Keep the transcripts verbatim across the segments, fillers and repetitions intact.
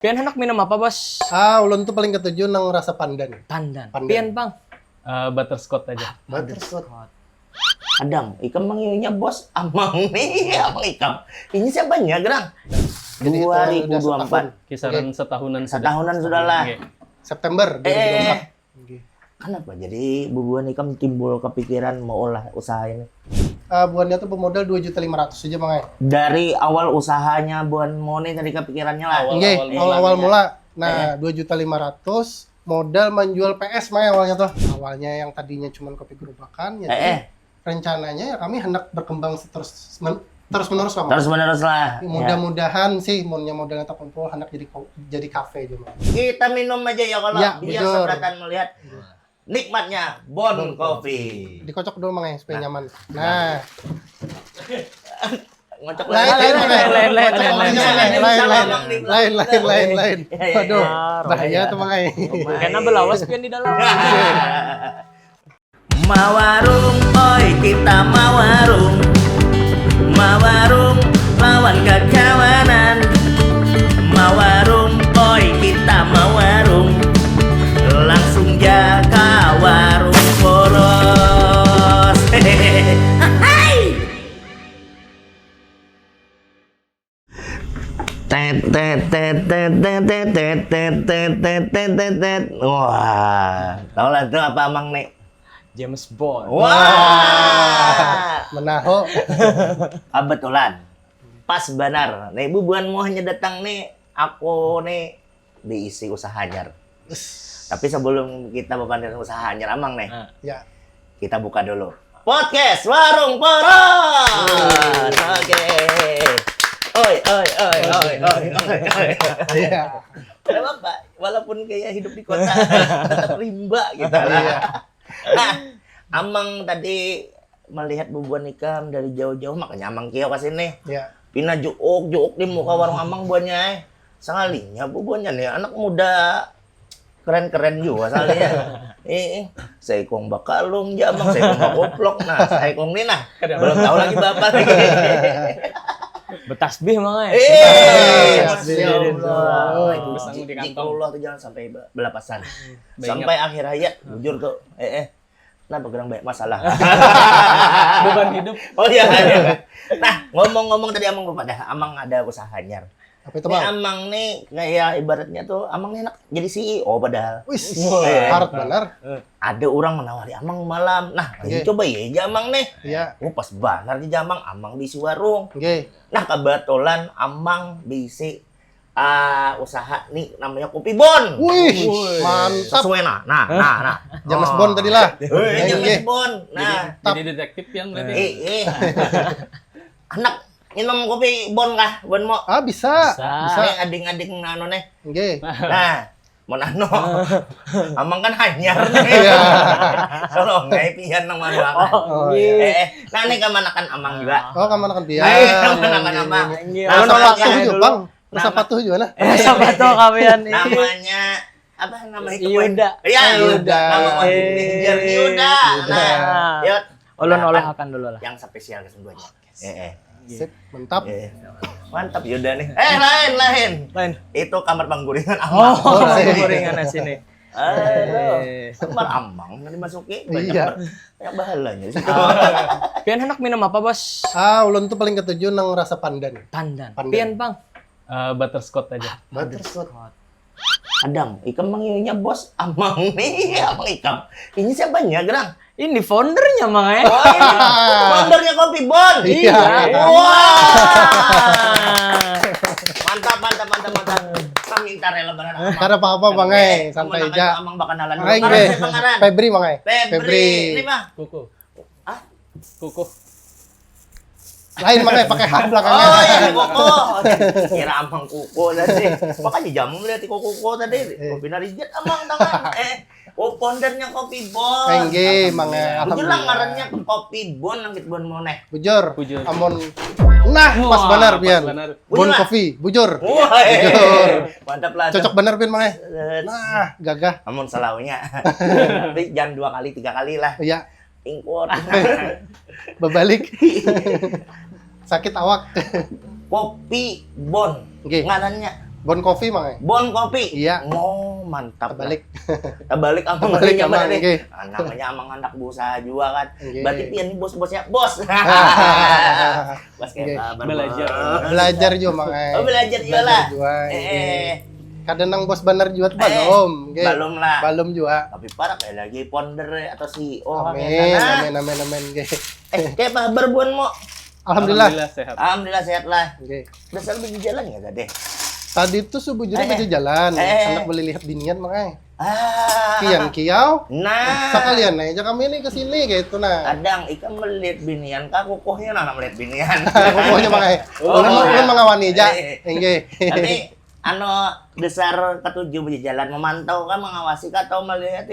Pian handak minum apa, Bos? Ah, ulun tu paling katuju nang rasa pandan. Pandan. Pandan. Pian, Bang? Uh, butterscotch aja. Butterscotch. Adam, ikam mangiunya bos amang nih, amang ikam. Ini siapanya, Gerang? Dua ribu dua puluh empat. Kisaran setahunan. Setahunan sudah lah. September dua ribu dua puluh empat. Kenapa jadi bubuhan ikam timbul kepikiran mau olah usaha ini? Uh, buannya tuh bermodal dua juta lima ratus aja, Mang. Dari awal usahanya buan Mone tadi kepikirannya lah. Oke, awal-awal mula. Nah, dua juta lima ratus modal menjual P S, Mang, awalnya tuh. Awalnya yang tadinya cuma kopi gerobakan, ya. Eh, eh. Rencananya ya kami hendak berkembang terus men terus menerus lah. Terus menerus lah. Ya. Mudah-mudahan ya. Sih munnya modalnya terkumpul hendak jadi jadi kafe juga. Kita minum aja ya kalau ya, biar seberatan melihat. Ya. Nikmatnya Bon, bon Coffee. Dikocok dulu, Mang, supaya nah. Nyaman. Nah. Ngocok lain lain lain lain lain lain lain lain lain lain lain lain lain. Waduh, bahaya tuh, Mang. Karena belawas pian di dalam. Mawarung, oi, kita mawarung. Mawarung lawan kakawanan. Mawarung, oi, kita mawarung. Langsung ja ka warung poros. Hehehe. Tet tet tet tet tet tet tet tet tet tet tet tet tet. Wah, tahu lah tuh apa amang nih? James Bond. Wah, menaho. Kebetulan, pas benar. Nih bubuhan mau hanya datang nih, aku nih diisi usaha anyar. Tapi sebelum kita berpandiran usaha anyar amang nih, nah. Ya. Kita buka dulu podcast Warung Poros. Oke. Oi oi oi oi oi oi. Iya. Kenapa, Pak? Walaupun kayak hidup di kota, tetap rimba gitu. Iya. Nah, amang tadi melihat bubuhan ikam dari jauh-jauh, makanya amang kiau ke sini. Ya. Pina juuk juuk di muka warung amang buahnya eh. Sangalinya bubuhannya nih anak muda keren-keren juga soalnya. Eh, eh. Saikung bakalung jamang, saikung bakoplok, nah saikung ni nah. Belum tahu lagi bapak lagi. Betasbih mang eh. Eh, masya Allah. Zikrullah tuh jangan sampai belapasan. Sampai akhir hayat, bujur tuh. Eh, eh. Kenapa gerang banyak masalah? Beban hidup. Oh iya. Nah, ngomong-ngomong tadi amang pada amang ada usaha anyar. Apa itu, Bang? Amang nih kayak ibaratnya tuh amang nih enak jadi C E O padahal. Wis, harap benar. Ada orang menawari amang malam. Nah, okay. Coba ya aja amang nih. Iya. Oh, pas benar di jamang amang bisi warung. Oke. Okay. Nah, kebetulan amang bisi uh, usaha nih namanya Kopi Bon. Wih, mantap. Sesuai nah. Nah, nah, nah. James oh. Bond tadi lah. James Bond. Nah, jadi, jadi detektif yang berarti. Eh, eh. Anak minum kopi bon kah? Bon mau? Ah, bisa. Bisa. Bisa. Ading-ading nano nih. Oke. Okay. Nah, mau nano. Amang kan hanyar nih. Iya. Kalau nggak pian nang manuakan. Oh, iya. Eh, eh. Nah, ini kamanakan amang juga. Oh, kamanakan pian. Ayo, kamanakan amang. Iya. Nah, kalau waktu juga, Bang. Rasa patuh juga nah. Rasa patuh kalian ini. Namanya apa nama itu? Yuda. Iya, Yuda. Nama Yuda. Yuda. Nah, Yud. Ulun olah akan dulu lah. Yang spesial ke semuanya. Eh, eh. Sip, mantap. Eh. Mantap Yuda nih. Eh, lain, lain. Lain. Itu kamar pangguringan. Oh, pangguringan sini. Aduh, kamar amang yang dimasuki banyak iya. Banyak bahalanya sih. Ah. Pian hendak minum apa, Bos? Ah, ulun tuh paling ketuju nang rasa pandan. Pandan. Pandan. Pian, Bang? Uh, butterscotch aja. Ah, butterscotch. Adam, ikam mangiunya bos amang nih, amang ikam. Ini siapanya, Gerang? Ini foundernya, Mang, eh. Oh, ini foundernya Kopi Bon. Iya. Wah. Mantap, mantap, mantap, mantap. Kami minta rela banget. Kada apa-apa, Mang, eh. Santai aja. Amang bakanalan. Mang, eh. Febri, Mang, eh. Febri. Ini mah. Kuku. Ah, kuku. Lain mana pakai hak belakangan. Oh iya, kuku. Kira amang kuku tadi. Makanya jamu melihat kuku tadi. Kopi narijat amang tangan. Eh, oh pondernya Kopi Bon. Enggih, Mang. Bujur lah ngarannya Kopi Bon nang kit Bon moneh. Bujur. Bujur. Amun nah pas benar pian. Bon Coffee, bujur. Bujur. Mantap lah. Cocok benar pian, Mang. Nah, gagah. Amun selaunya. Tapi jangan dua kali, tiga kali lah. Iya. Ingkur. Berbalik. Sakit awak. Kopi Bon. Okay. Ngarannya. Bon Coffee, Mang, eh? Bon Kopi. Iya. Oh, mantap. Terbalik. Terbalik apa Terbalik, namanya Mang, nih? nggih. Ah, namanya Amang anak usaha juga kan. Nggih. Berarti pian ini bos-bosnya, bos. Bos Nggih. kita baru Belajar. Belajar juga, Mang, eh. Oh, belajar juga Belajar lah. juga, Eh, nggih. eh. Kadang nang bos benar juga tuh Eh, belum, nggih. Belum lah. Belum juga. Tapi parak ya lagi founder atau C E O kan, Amin, ya, nah. Amin, amin, amin, nggih. Eh, kayak apa kabar buan mo? Alhamdulillah. Sehat. Alhamdulillah sehat lah. Nggih. Dasar bejalan ya tadi. Tadi tuh sebujurnya Eh, eh. bejalan, Eh, eh. Anak beli lihat binian, Mang, eh. Ah. Kian kiau. Nah. Sekalian aja kami nih ke sini gitu, nah. Kadang ikam melihat binian kah kukuhnya nah melihat binian. Pokoknya, Mang, eh. Oh, Ulun iya. ulun mengawani aja. Eh. Nggih. Tapi anu dasar ketujuh bejalan memantau kah, mengawasi kah, atau melihat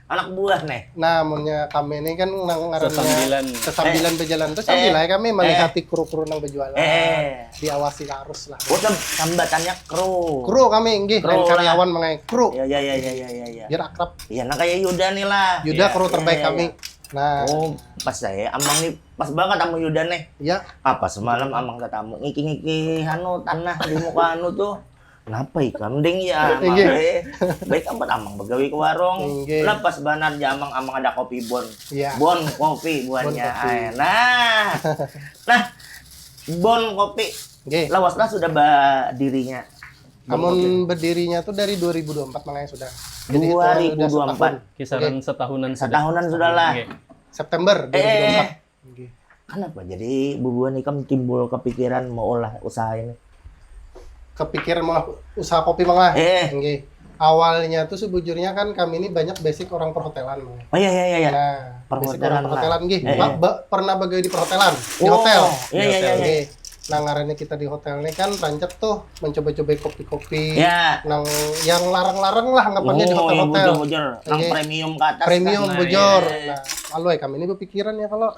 anak buah nih? Nah, munnya kami ini kan nang ngarannya Sesambilan. sesambilan bejalan tuh Eh. sambil aja kami Eh. melihat kru-kru nang bejualan. Eh. Diawasi harus lah. Oh, sam- sambatannya kru. Kru kami nggih, Kru lain lah. Karyawan, Mang, eh. Kru. Ya ya ya ya ya ya ya. Biar akrab. Ya nah kayak Yuda nih lah. Yuda Iya. kru terbaik Iya, iya, kami. iya. Nah, Oh, pas saya Amang nih pas banget sama Yuda nih. ya. Apa semalam Amang katamu ngiki-ngiki anu tanah di muka anu tuh. Kenapa ikam ding ya Amang? Inggih. Eh, baik amat Amang begawi ke warung. Inggih. Lah pas banar ya Amang, Amang ada kopi bon. Iya. Bon kopi buannya. Bon kopi. Ay, nah. Nah, bon kopi. Nggih. Lawaslah sudah badirinya. Amun berdirinya tuh dari dua ribu dua puluh empat, Mang, eh, sudah. Jadi itu udah Dua ribu dua puluh empat. setahun. Kisaran setahunan sudah. Setahunan sudah lah. Oke. September dua ribu dua puluh empat. Eh, Nggih. Kenapa jadi bubuhan ikam timbul kepikiran mau olah usaha ini? Kepikiran mau usaha kopi, Mang, lah. Eh. Nggih. Awalnya tuh sebujurnya kan kami ini banyak basic orang perhotelan, Mang. Oh iya iya iya iya. Nah, basic Perhotelan orang lah. Perhotelan nggih. Eh, Ba- eh. ba- pernah begawi di perhotelan, di Oh, hotel. Iya iya iya. Nggih. Nah, ngarannya kita di hotel ini kan rancak tuh mencoba-coba kopi-kopi. Ya. Nang yang larang-larang lah anggapannya di Oh, iya, hotel-hotel. bujur, bujur. Nang Nggih. Premium ke atas. Premium Nah, bujur. iya. Nah, lalu ya kami ini berpikiran ya kalau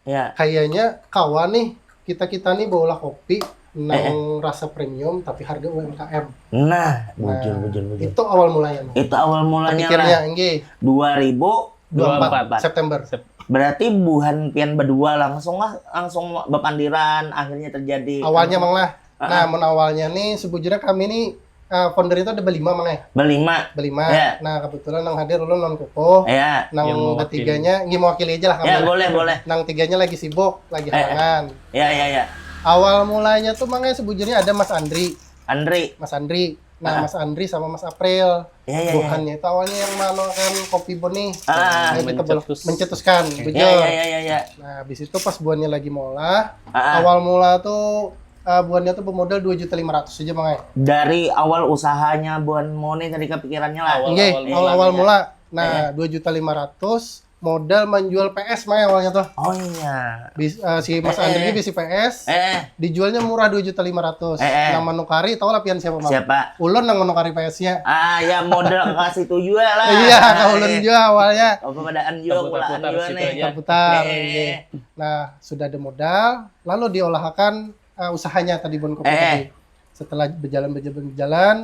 Ya. kayaknya kawan nih kita-kita nih bawa kopi nang rasa premium tapi harga U M K M. Nah, bujur Nah, bujur bujur. Itu awal mulanya, Mang. Itu awal mulanya Pikirnya lah. Nggih. Dua ribu dua puluh empat Dua puluh empat. September. Berarti buhan pian berdua langsung lah, langsung bapandiran akhirnya terjadi. Awalnya, Mang, lah. Ah. Nah, mun awalnya nih sebujurnya kami nih eh, founder itu ada berlima, Mang, eh. Berlima. Berlima. Ya. Nah, kebetulan nang hadir ulun lawan kukuh. Ya. Nang Yang mewakili. Ketiganya nggih mewakili aja lah kami. Ya, boleh boleh. Nang tiganya lagi sibuk, lagi Eh, eh. halangan. Ya ya ya. Awal mulanya tuh, Mang, eh, sebujurnya ada Mas Andri. Andri. Mas Andri. Nah, Ah. Mas Andri sama Mas April. Ya ya ya. Buhannya itu awalnya yang manuakan kopi bon nih. Ah. Yang kita Mencetus. Mencetuskan, Oke. bujur. Ya ya ya ya ya. Nah, habis itu pas buhannya lagi molah, Ah, ah. awal mula tuh eh, buhannya tuh bermodal dua juta lima ratus aja, Mang, eh. Dari awal usahanya buhan Mone tadi kepikirannya lah. Awal- Nggih, awal awal-awal mulanya. mula. Nah, dua juta lima ratus modal menjual P S, Mang, eh, awalnya tuh. Oh iya. Bis- eh, si Mas Eh, Andri eh. Bisi P S Eh, eh. Dijualnya murah dua juta lima ratus. Eh, eh. Nang menukari tahu lah pian siapa, Mang? Siapa? Ulun nang menukari P S-nya. Ah ya modal kasih tujuh lah. Iya, ke ulun juga awalnya. Apa padaan juga Putar-putar pulaan juga situ nih. aja. Putar-putar, Eh. Nggih. Nah, sudah ada modal, lalu diolahakan eh, usahanya tadi bon kopi Eh. tadi. Setelah berjalan berjalan berjalan,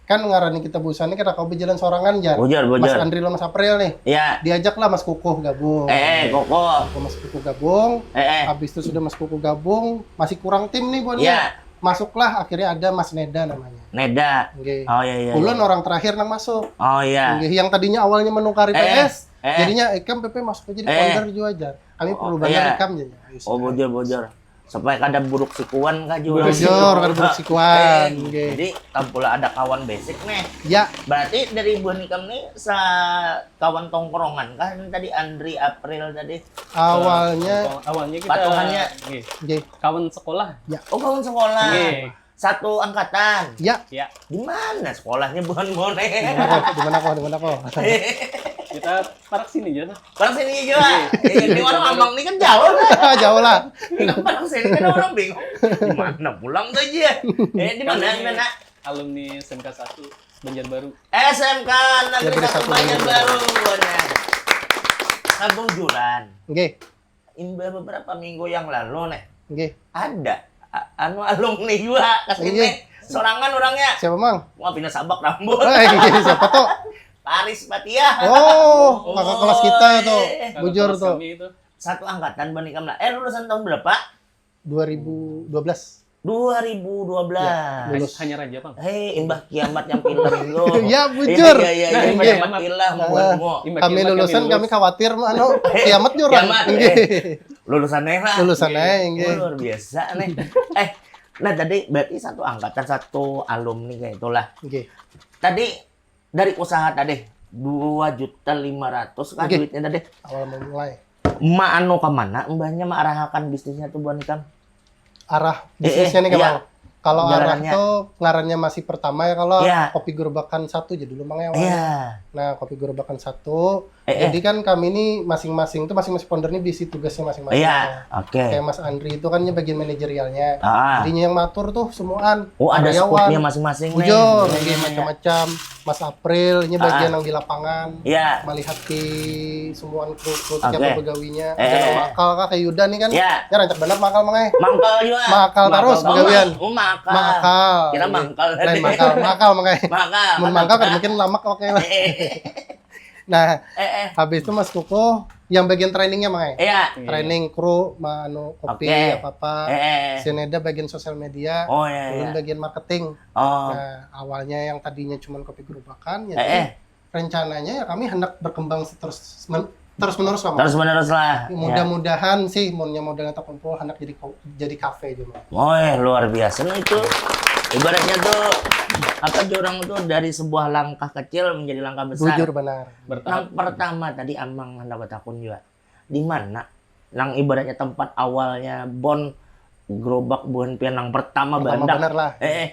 kan ngarani kita busan ini kada kawa berjalan sorangan, jar. Bujur Mas bujur. Andri lo Mas April nih. Ya. Diajaklah Mas Kukuh gabung. Eh eh koko. Mas Kukuh gabung. Eh eh. Habis itu sudah Mas Kukuh gabung, masih kurang tim nih buannya. Ya. Masuklah akhirnya ada Mas Neda namanya. Neda. Nggih. Oh iya iya. Ulun Iya. Orang terakhir nang masuk. Oh iya. Nggih, yang tadinya awalnya menukari Eh, P S, eh. Jadinya ikam P P masuk aja di Eh. founder juga aja. Kami Oh, perlu banyak iya. Ikam jadi. Oh bujur bujur. Supaya kada buruk sikuan kah juga. Bujur, kada buruk sikuan. Eh, Nggih. Jadi tampula ada kawan basic nih. Ya, Berarti dari buhan ikam nih sa kawan tongkrongan kah ini tadi Andri April tadi? awalnya Awalnya kita Patuhannya. Nggih. Nggih. Kawan sekolah. Oh kawan sekolah. Nggih. Satu angkatan. Ya, Ya. Di mana sekolahnya buhan Mone? di mana kok, di mana kok? Kita parak sini aja tuh. Parak sini juga. Eh, di warung Amang ini kan jauh lah. Jauh lah. Parak sini kan orang bingung. Di mana pulang tuh aja? Eh di mana di mana? Alumni S M K satu Banjarbaru. S M K Negeri Negeri Satu Satu Banjarbaru. Nah. Kabujuran. Nggih. Imbah beberapa minggu yang lalu nih, Nggih. Ada a- anu alumni juga kasih Iya. Sorangan orangnya. Siapa, Mang? Wah, pindah sabak rambut. Eh, siapa tuh? Paris Patiah. Oh, kakak kelas kita tuh. Eh, Bujur Kelas tuh. kami itu. Satu angkatan buhan ikam lah. Eh, lulusan tahun berapa? dua ribu dua belas. Dua ribu dua belas. Lulus. Hanya raja, Bang. Hei, imbah kiamat yang film itu. Ya, bujur. Iya, iya, iya, Inggih. Kiamat film, Ah, buatmu. Imbah Kami kiamat, lulusan, lulus. Kami khawatir, anu, kiamat nih orang. Kiamat, Inggih. eh. Lulusan aja lah. Lulusan aja, inggih. Oh, luar biasa nih. Eh, nah tadi berarti satu angkatan, satu alumni kayak itulah. Inggih. Tadi dari usaha tadi dua juta lima ratus kan Inggih. Duitnya tadi. Awal memulai. Ma anu ke mana mbahnya maarahakan bisnisnya tuh buan ikam? Arah Eh, bisnisnya eh, nih, iya. Kamal. Kalau arah Jalannya. Tuh ngarannya masih pertama ya, kalau Iya. Kopi Gerobakan satu judul, Mang, ya, awalnya. Iya. Nah, Kopi Gerobakan satu. Eh, eh. Jadi kan kami ini masing-masing tuh, masing-masing founder ini bisi tugasnya masing-masing. Iya, oke. Kayak Mas Andri itu kan dia bagian manajerialnya. Ah. Jadinya yang matur tuh semuaan. Oh, ada Karyawan. Scoopnya masing-masing nih. Bujur, Iya, inggih, iya, iya. Macam-macam. Mas April ini bagian Ah. Yang di lapangan. Iya. Melihat di semuaan kru-kru Oke. Apa begawinya. Eh, Ada eh. Makal kah, kayak Yuda nih kan. Iya. Ya, rancak benar Makal, Mang, eh. Mangkal juga. Makal terus Makal. begawian. Oh, makal. Makal. Kira Iya. mangkal Lain tadi. Makal, Makal, Mang, eh. Makal. Mun Makal kan mungkin lamak, oke. Eh, eh, Nah, eh, eh. Habis itu Mas Kukuh yang bagian trainingnya, Mang, eh. Iya. Training kru, manu, kopi, Oke. apa-apa. Eh, eh. Si Neda bagian sosial media, Oh, iya, ulun iya. Bagian marketing. Oh. Nah, awalnya yang tadinya cuma Kopi Gerobakan, ya Eh, jadi eh. Rencananya ya kami hendak berkembang terus men- terus menerus lah, Mang. Terus menerus lah. Ya. Mudah-mudahan sih, munnya modalnya terkumpul, hendak jadi ko- jadi kafe juga, Mang. Woi, luar biasa nah itu. Ibaratnya tuh apa, orang tuh dari sebuah langkah kecil menjadi langkah besar. Bujur benar. Bertahap. Nang pertama tadi Amang hendak batakun juga. Di mana? Nang ibaratnya tempat awalnya Bon gerobak buhan pian nang pertama Pertama bandak. Benar lah. Eh, eh.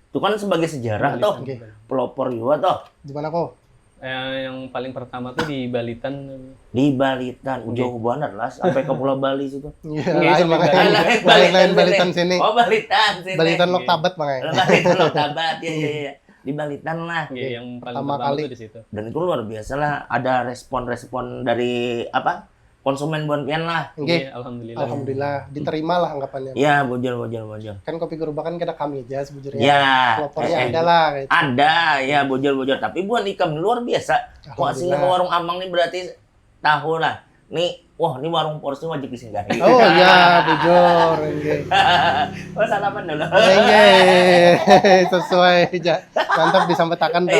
Itu kan sebagai sejarah tuh. Oke. Pelopor juga tuh. Di mana kok? Eh, yang paling pertama tuh di Balitan. Di Balitan, Oke. Jauh banget lah sampai ke Pulau Bali situ. Iya, Oke, lain, sampai Mang. Bali. Lain, lain Balitan sini. Oh, Balitan sini. Balitan Oke. Loktabat, Mang, ya. Balitan Loktabat, ya, ya, ya. Di Balitan lah. Oke, yang paling Pertama pertama kali. Tuh di situ. Dan itu luar biasa lah, ada respon-respon dari apa, konsumen buhan pian lah. Oke. Iya, alhamdulillah. Alhamdulillah, diterima lah anggapannya. Ya, bujur, bujur, bujur. Kan Kopi Gerobakan kada kami aja sebujurnya. Ya, Pelopornya eh, eh. Ada lah gitu. Ada, ya, bujur, bujur. Tapi buhan ikam luar biasa. Wah, singgah ke Alhamdulillah. Warung Amang nih berarti tahu lah. Nih, wah, ini warung porsi wajib disinggahi. Oh iya, bujur. Oke. Oh, salaman dulu. Oke. Sesuai aja. Mantap disampaikan tuh.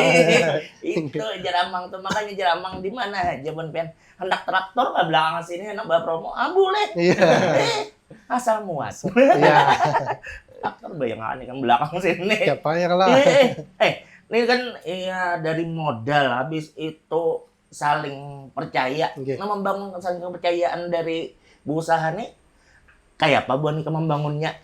Itu jar Amang tuh, makanya jar Amang di mana aja buhan pian hendak traktor ke belakang sini, hendak bawa promo, ah, boleh. Iya. Eh, asal muat. Iya. Traktor bayangan kan belakang sini. Siapa ya kalau? Eh, eh, eh, ini kan, iya, dari modal, habis itu saling percaya. Nggih. Nah, membangun saling kepercayaan dari berusaha nih, kayak apa buhan ikam membangunnya?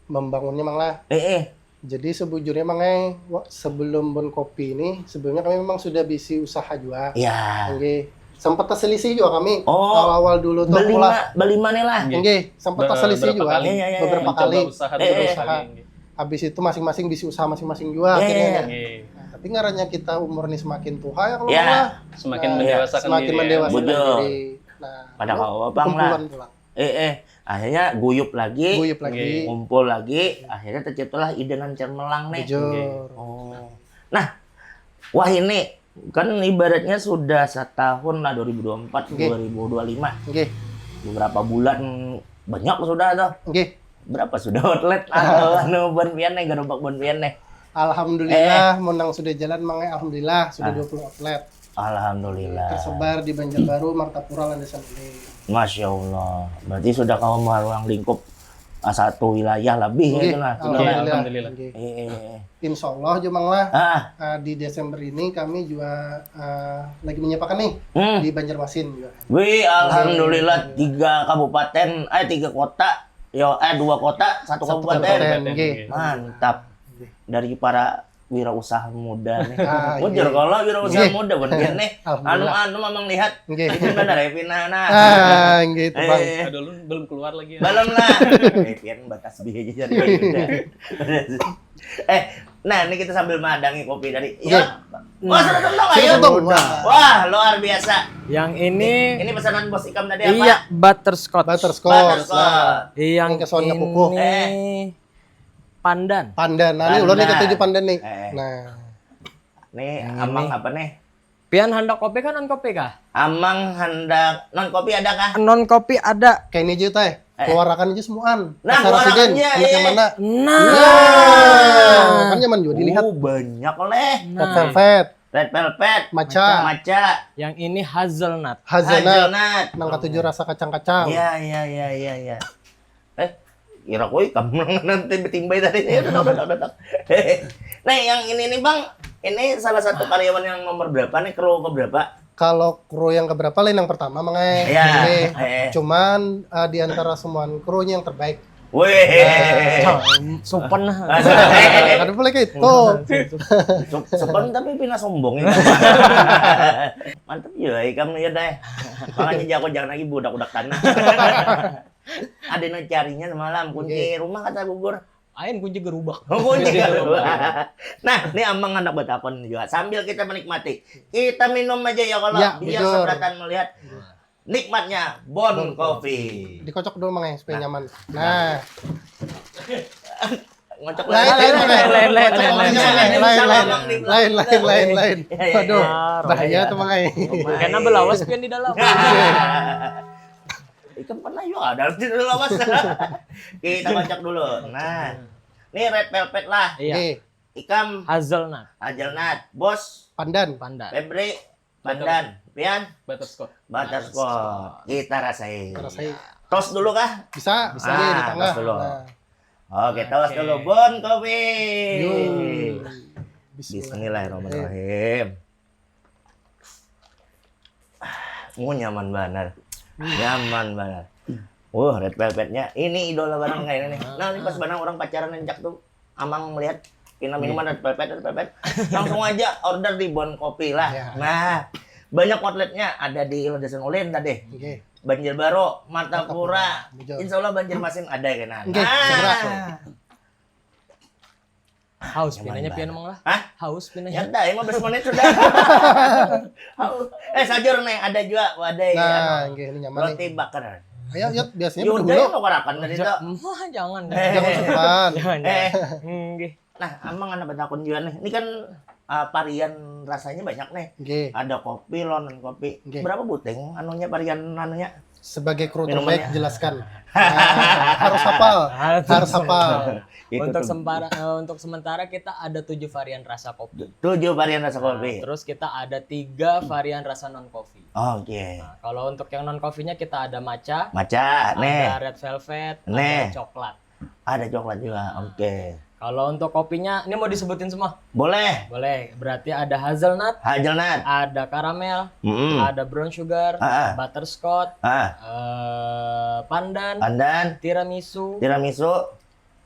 Membangunnya, Mang, lah. Eh, eh. Jadi sebujurnya, Mang, eh, wa- sebelum Bon Kopi ini, sebelumnya kami memang sudah bisi usaha juga. Ya. Oke. Sempat terselisih juga kami Oh, awal-awal dulu tuh Belima, pula. belima nih lah. Nggih. Oke, sempat Be- terselisih berapa juga. Kali. Iya, iya, iya. Beberapa Mencoba kali. Usaha Eh, beberapa eh. Kali, nggih. Habis itu masing-masing bisi usaha masing-masing juga Iya, akhirnya. iya. Nggih. Nah, tapi ngarannya kita umur nih semakin tua ya kalau Ya. malah. Semakin Nah, mendewasakan semakin diri, ya. mendewasakan Bujur. diri. Nah, Pada lalu kau apa, Bang, lah? kumpulan pulang. Eh, eh. Akhirnya guyup lagi. Guyup lagi. Nggih. Ngumpul lagi. Akhirnya terciptalah ide nan cemerlang nih. Bujur. Oh. Nah, wah ini kan ibaratnya sudah setahun lah, dua ribu dua puluh empat, Nggih. dua ribu dua puluh lima. Oke. Beberapa bulan banyak sudah tuh. Oke. Berapa sudah outlet atau anu buhan pian nih, gerobak buhan pian nih? Alhamdulillah, menang sudah jalan, Mang, eh, alhamdulillah sudah Ah. dua puluh outlet. Alhamdulillah. Tersebar di Banjarbaru, Martapura, Landasan Ilir. Masya Allah. Berarti sudah kamu meruang lingkup, ah, satu wilayah lebih Nggih, gitu lah. Alhamdulillah. Alhamdulillah. Nggih. Eh, eh, eh. Insya Allah juga, Mang, lah. Ah, Ah, di Desember ini kami juga, ah, lagi menyiapkan nih hmm. Di Banjarmasin juga. Wih, alhamdulillah, tiga kabupaten, eh, tiga kota, yo, eh, dua kota, satu Satu kabupaten. kabupaten. Kabupaten, Nggih. nggih. Mantap. Nggih. Dari para wirausaha muda nih. Ah, Bujur nggih. kalau wirausaha Nggih. Muda buhan pian nih. Anu Alhamdulillah. anu mamang lihat. Nggih. Itu benar ya Pina nah. Ah, nggih itu, Bang. Eh, Aduh, belum, belum keluar lagi. Belum lah. Eh, pian batas bi aja jadi udah. Eh, nah, ini kita sambil madangi kopi dari. Iya. Iya. Wah, sudah tuntung Sudah ayo. tuntung. Wah, luar biasa. Yang ini Ini pesanan bos ikam tadi apa? iya, butterscotch. Butterscotch. Butterscotch. Yang Yang kesuannya kukuh. ini pandan. Pandan. Nah, ini ulun nih Pandan. ketujuh pandan nih. Eh. Nah, Nih, Yang Amang ini. Apa nih? Pian handak kopi kah non kopi kah? Amang handak non kopi ada kah? Non kopi ada. Kayak ini aja, Tay. Keluarakan aja semuaan. Nah, Rasa Rasiden, keluarakannya, anak yang eh. mana? Nah. Kan nyaman juga dilihat. Oh, banyak leh. Red Velvet, Red Velvet, Maca, Maca, Yang ini hazelnut. Hazelnut, Hazelnut. Nang Katujuh Rasa Kacang-Kacang. Iya, iya, iya, iya, iya. Eh, kira koi kamu nanti betimbai tadi. Nah, yang ini nih Bang, ini salah satu karyawan yang nomor berapa nih, kru ke berapa? Kalau kru yang keberapa lain yang pertama, Mang ai. Iya, Oke. eh. Cuman eh, di antara semua krunya yang terbaik. Weh. Supen lah. Ada boleh kayak itu. Sup- Supan tapi pina sombong ya. Mantap juga ikam ya deh. Makanya jago jangan lagi budak-budak tanah. Ada nang carinya semalam kunci rumah kata gugur. Ain kunci gerubak. Oh, kunci gerubak. Nah, ini amang anak betakon juga. Sambil kita menikmati, kita minum aja ya kalau Ya, biar bujur. Seberatan melihat nikmatnya Bon Coffee. Dikocok dulu, Mang ai, supaya nyaman. Nah, Ngocok lain, lain, lain, lain, lain, Ngocok lain, lain, lain, lain, lain, lain, lain, lain, lain. Iya, iya, Waduh, Ah, bahaya iya. Tuh, Mang ai. Karena belawas pian di dalam. Ikam pernah juga ada di lawas. Kita kocok dulu. Nah, ini red velvet lah. Iya. Oke, Ikam Hazelnut. Hazelnut, Bos, Pandan. Pandan. Febri, Pandan, Pian, Butterscotch. Butterscotch. Kita rasain. Rasain. Tos dulu kah? Bisa, Bisa. Ini di Ah, tengah. tos dulu. Nah. Oke, tos Oke. dulu Bon Coffee. Yuk. Bismillahirrahmanirrahim. Oh, nyaman banar. Nyaman banar. Wah, red velvetnya. Ini idola barang kayak ini. Nah, ini pas barang orang pacaran encak tuh. Amang melihat pina minuman red velvet, red velvet. Langsung aja order di Bon Coffee lah. Ya. Nah, banyak outletnya ada di Landasan Ulin tadi. Oke. Banjarbaru, Martapura. Bujur. Insya Allah Banjarmasin ada kena. Oke, segera. Haus pinanya Nyaman pian banget. Mang lah. Hah? Haus Ya pinanya. udah, lima belas menit sudah. Haus. Eh, sajur nih, ada juga wadai Nah, anu, oke, ini nyaman roti nih. Bakar. Ayo, yuk, biasanya Yaudah, dulu. Mau korakan dari itu. Wah, jangan. Eh. Jangan sukan. Jangan. Eh. Nggih. Nah, amang anak betakun juga nih. Ini kan uh, varian rasanya banyak nih. Oke. Ada kopi, lo non kopi. Oke. Berapa buting anunya varian anunya? Sebagai kru Minumannya. Terbaik, jelaskan. Nah, harus hafal. Harus hafal. Itu Untuk tuh. Sempara, eh, untuk sementara kita ada tujuh varian rasa kopi. Tujuh varian rasa kopi. Terus kita ada tiga varian rasa non coffee. Oke. Nah, kalau untuk yang non coffee-nya kita ada matcha, Maca, nih. Ada red velvet, Nih. Ada coklat. Ada coklat juga. Oke. Kalau untuk kopinya, ini mau disebutin semua? Boleh. Boleh. Berarti ada hazelnut, Hazelnut. Ada karamel, Mm-mm. Ada brown sugar, Ah, ah. Butterscotch, Ah, eh, pandan, pandan, Tiramisu, tiramisu,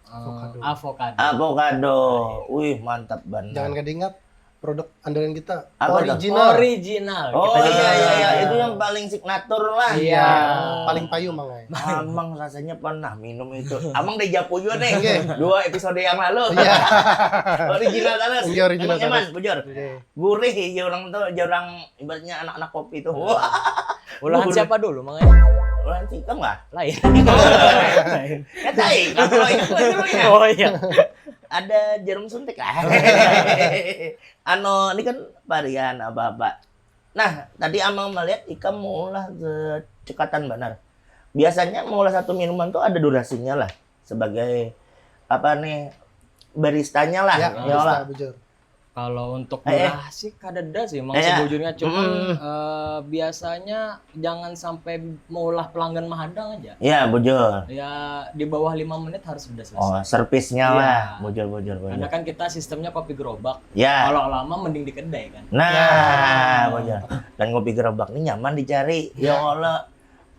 eh, avocado. Avocado. Wih, mantap banget. Jangan kada ingat produk andalan kita. Apa tuh? Original. Original. Oh, Kita iya, iya, iya. original. Itu yang paling signature lah. Iya. Paling payu, Mang ai. Amang rasanya pernah minum itu. Amang dejavu juga nih. Dua episode yang lalu. Iya. Original terus. Iya, original Emang nyaman, terus. Bujur. Oke. Gurih ya orang tuh, ya orang ibaratnya anak-anak kopi tuh. Wah. Ulahan Gurih. Siapa dulu, Mang ai? Ulahan sikam lah. Lain. Ya tai, kalau itu dulu ya. Oh iya. Ada jarum suntik lah. Ano, ini kan varian apa-apa. Nah, tadi Amang melihat ikam maulah cekatan banar. Biasanya maulah satu minuman tuh ada durasinya lah sebagai apa nih, baristanya lah. Ya, Ya lah. Bujur. Kalau untuk Eh, eh. durasi kada ada sih, Mang, Eh, eh. sebujurnya. Cuman Mm-mm. eh, biasanya jangan sampai maulah pelanggan mahadang aja. Ya, bujur. Ya, di bawah lima menit harus sudah selesai. Oh, servisnya Iya. Lah, bujur, bujur, bujur. Karena kan kita sistemnya kopi gerobak. Ya. Kalau lama mending di kedai kan. Nah, bujur. Dan kopi gerobak ini nyaman dicari. Ya Allah.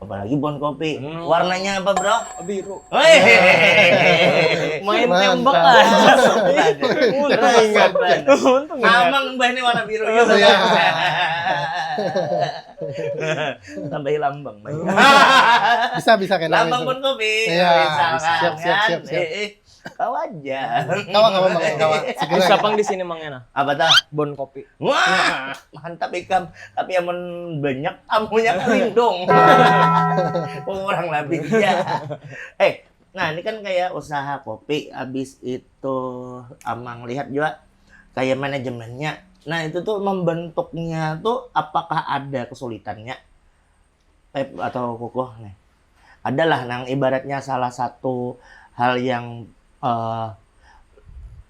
Apalagi Bon Coffee. Hmm. Warnanya apa, Bro? Biru. Woi. Main Mantap. Tembak aja. Untung Keren, ingat. keren. Untung ingat. Amang mbah ini warna biru juga. Iya. Tambahi lambang, Bang. Bisa, bisa kena. Lambang Bon Coffee. Iya, Bisa, siap, siap, kan? siap, siap. Eh, eh. Kawa aja. Kawa, kawa, kawa, kawa. Segera. Bisa pang di sini, Mang, ya, nah. Apa tuh? Bon Coffee. Wah, mantap ikam. Tapi amun banyak tamunya kalindung. Kurang lebih ya. Eh, nah ini kan kayak usaha kopi, habis itu Amang lihat juga kayak manajemennya. Nah, itu tuh membentuknya tuh apakah ada kesulitannya? Pep atau Kukuh nih? adalah nang ibaratnya salah satu hal yang eh,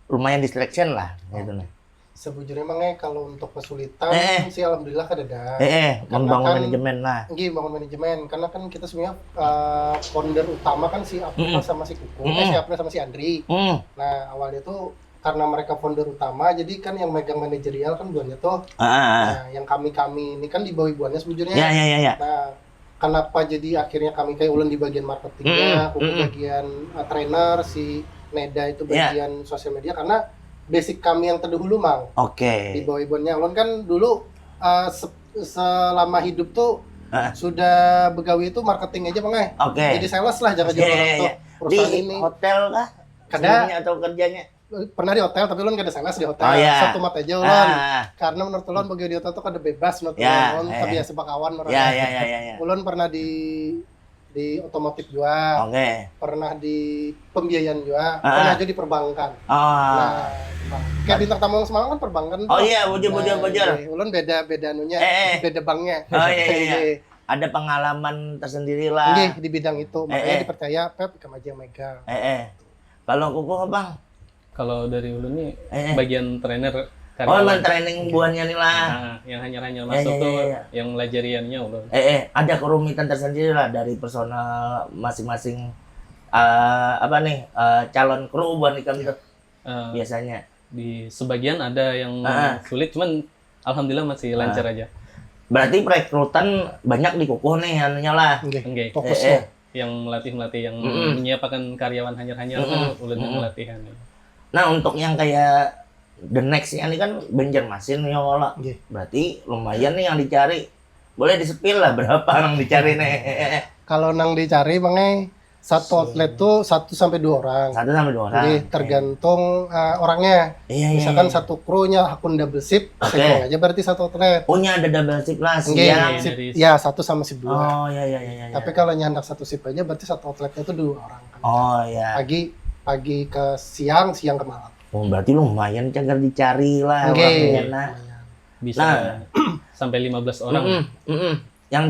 lumayan distraction lah gitu nih. Sebujurnya mang ai, kalau untuk kesulitan Eh, eh. sih alhamdulillah kadada. Eh, eh, Karena membangun kan- manajemen lah. Nggih, bangun manajemen karena kan kita sebenarnya eh, founder utama kan si Apul Mm-mm. sama si Kuku, Mm-mm. eh si Apul sama si Andri. Hmm, Nah, awalnya tuh karena mereka founder utama, jadi kan yang megang manajerial kan buannya tuh. ah, ah, ah. Nah, yang kami-kami ini kan di bawah ibuannya sebujurnya. Ya, ya, ya, ya. Nah, kenapa jadi akhirnya kami kayak ulun di bagian marketingnya, Mm-mm, Kuku mm-mm. bagian uh, trainer, si Neda itu Ya. bagian sosial media karena basic kami yang terdahulu mang di Oke. bawah ibuannya. Ulun kan dulu uh, se- selama hidup tuh Ah. sudah begawi itu marketing aja mang ai. Oke. Jadi sales lah jangan Iya, jual iya, orang tuh iya. Di perusahaan ini. Hotel kah? Kada. Sebelumnya atau kerjanya? Pernah di hotel tapi ulun kada sales di hotel. Oh, iya. Satu mata aja ulun. Ah, Karena menurut ulun bagi di hotel tuh kada bebas menurut Ya, ulun. eh. Terbiasa bakawan menurut Ya, ulun. Ya, ya, ya, ya. Ulun pernah di di otomotif juga, Oke. Pernah di pembiayaan juga, Ah. Pernah juga di perbankan. Oh. Nah, kayak bintang tamu yang semalam kan perbankan Oh tuh. iya, bujur, bujur, Nah, bujur. Iya. Ulun beda beda anunya, Eh, eh. Beda banknya. Oh, iya, iya, iya. Iya. Ada pengalaman tersendiri lah. Nggih, di bidang itu. Makanya Eh, eh. Dipercaya Pep ikam aja yang megang. Eh, eh. Kalau Kuku apa? Kalau dari ulun nih Eh, eh. Bagian trainer Oh, karyawan. Emang training buannya nih lah. Nah, yang hanyar-hanyar Ya, masuk ya, ya, tuh ya, ya. Yang melajariannya ulun. Eh, eh, ada kerumitan tersendiri lah dari personal masing-masing eh, apa nih eh, calon kru buan ikam tuh Eh, biasanya. Di sebagian ada yang Ah. sulit, cuman alhamdulillah masih Ah. lancar aja. Berarti perekrutan banyak di Kuku nih anunya lah. Nggih. Enggak. Fokusnya. Eh, eh. Yang melatih-melatih yang Mm-mm. Menyiapkan karyawan hanyar-hanyar Mm-mm. Kan ulun yang Mm-mm. melatihan. Nah, untuk yang kayak the next ini kan Banjarmasin ya Allah. Nggih. Berarti lumayan nih yang dicari. Boleh di-spill lah berapa yang dicari nih. Kalau nang dicari mang ai, satu outlet tuh satu sampai dua orang. Satu sampai dua orang. Jadi tergantung uh, orangnya. Iya, iya, Misalkan iya. Satu kru nya hakun double shift, Oke. Satu aja berarti satu outlet. Oh, nya ada double shift lah, Nggih, siang. shift- Dari ya satu sama shift dua. Oh, iya, iya, iya, iya. Tapi kalau nya handak satu shift aja berarti satu outletnya tuh dua orang. Kan. Oh, iya. Pagi pagi ke siang, siang ke malam. Oh, berarti lumayan cagar dicari lah Nggih. Orangnya, nah. Lumayan. Bisa Nah. Sampai lima belas orang. Mm-mm, mm-mm. Yang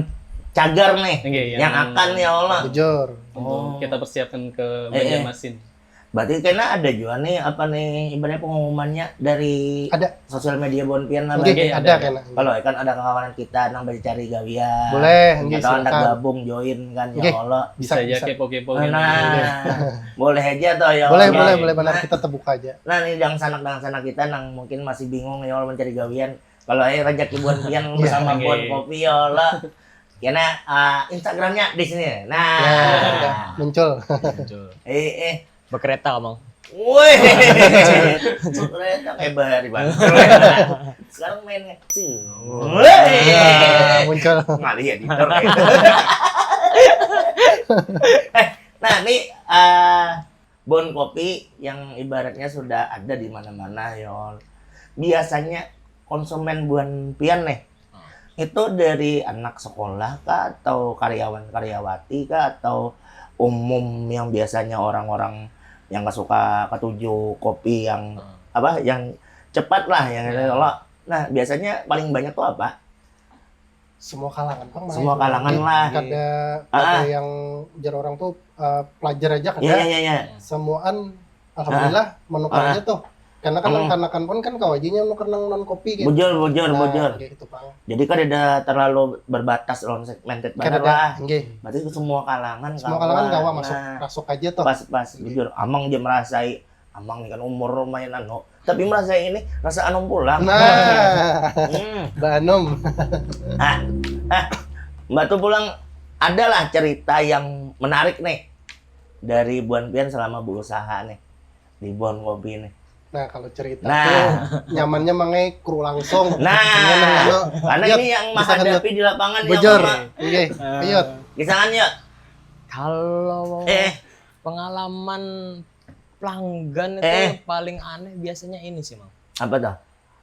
cagar nih, Nggih, yang, yang- akan ya Allah. Bujur. Untuk Oh. Kita persiapkan ke Eh, eh. Banjarmasin. Berarti kena ada juga nih apa nih ibaratnya pengumumannya dari Ada. Sosial media buan pian lah. Nggih, Bang. Nggih, ada ada. Kena. Kalau kan ada kawan kita nang mencari gawian. Boleh, nggih, Atau hendak silakan. Gabung join kan ya Nggih. Allah. Bisa Bisa, aja bisa. Kepo-kepo Nah, gitu. Boleh aja toh ya. Boleh, Allah. boleh, Oke. boleh banget Nah, kita terbuka aja. Nah, ini dangsanak-dangsanak kita nang mungkin masih bingung ya Allah mencari gawian. Kalau ayo rezeki buan pian Iya. bersama Oke. Buan Kopi ya Allah. Karena uh, Instagramnya di sini. Nah. Ya, udah muncul. Muncul. Eh eh. Bekereta, Mang. Woi. Kereta kayak bahari banget. Sekarang main sing. Ya, muncul. Ngalih ya editor. Eh, nah, ini uh, Bon Kopi yang ibaratnya sudah ada di mana-mana ya. Biasanya konsumen buan pian nih. Itu dari anak sekolah kah atau karyawan karyawati kah atau umum yang biasanya orang-orang yang suka ketuju kopi yang apa yang cepat lah yang Ya. Kalau nah biasanya paling banyak tuh apa? Semua kalangan Mang. Semua kalangan Jadi, lah. Kada Ah. ada yang jar orang tuh uh, pelajar aja kada. Iya iya iya. Semuaan alhamdulillah menukar Ah. aja tuh. Karena kan Hmm. kanakan pun kan kawajinya nukar nang non kopi gitu. Bujur bujur Nah, bujur. Kayak gitu Mang. Jadi kan ada terlalu berbatas loh segmented Kada banget ada. Lah. Nggih. Berarti ke semua kalangan. Semua kalangan kawa masuk Nah, masuk aja tuh. Pas pas bujur. Amang aja merasai. Amang ini kan umur lumayan anu. Tapi merasai ini rasa anum pulang. Nah, Hmm. Banum. Ah, ah, Mbak tuh pulang adalah cerita yang menarik nih dari Buan Pian selama berusaha nih di Buan Kopi nih. Nah, kalau cerita Nah. tuh nyamannya Mang ai kru langsung. Nah, Iya, nah, ayo. karena Yot, ini yang bisa kan, Yot? menghadapi di lapangan ya, Bujur. Pak. Nggih, Yot. Kisahan yuk. Kalau Eh, pengalaman pelanggan itu Eh. Paling aneh biasanya ini sih, Mang. Apa tuh?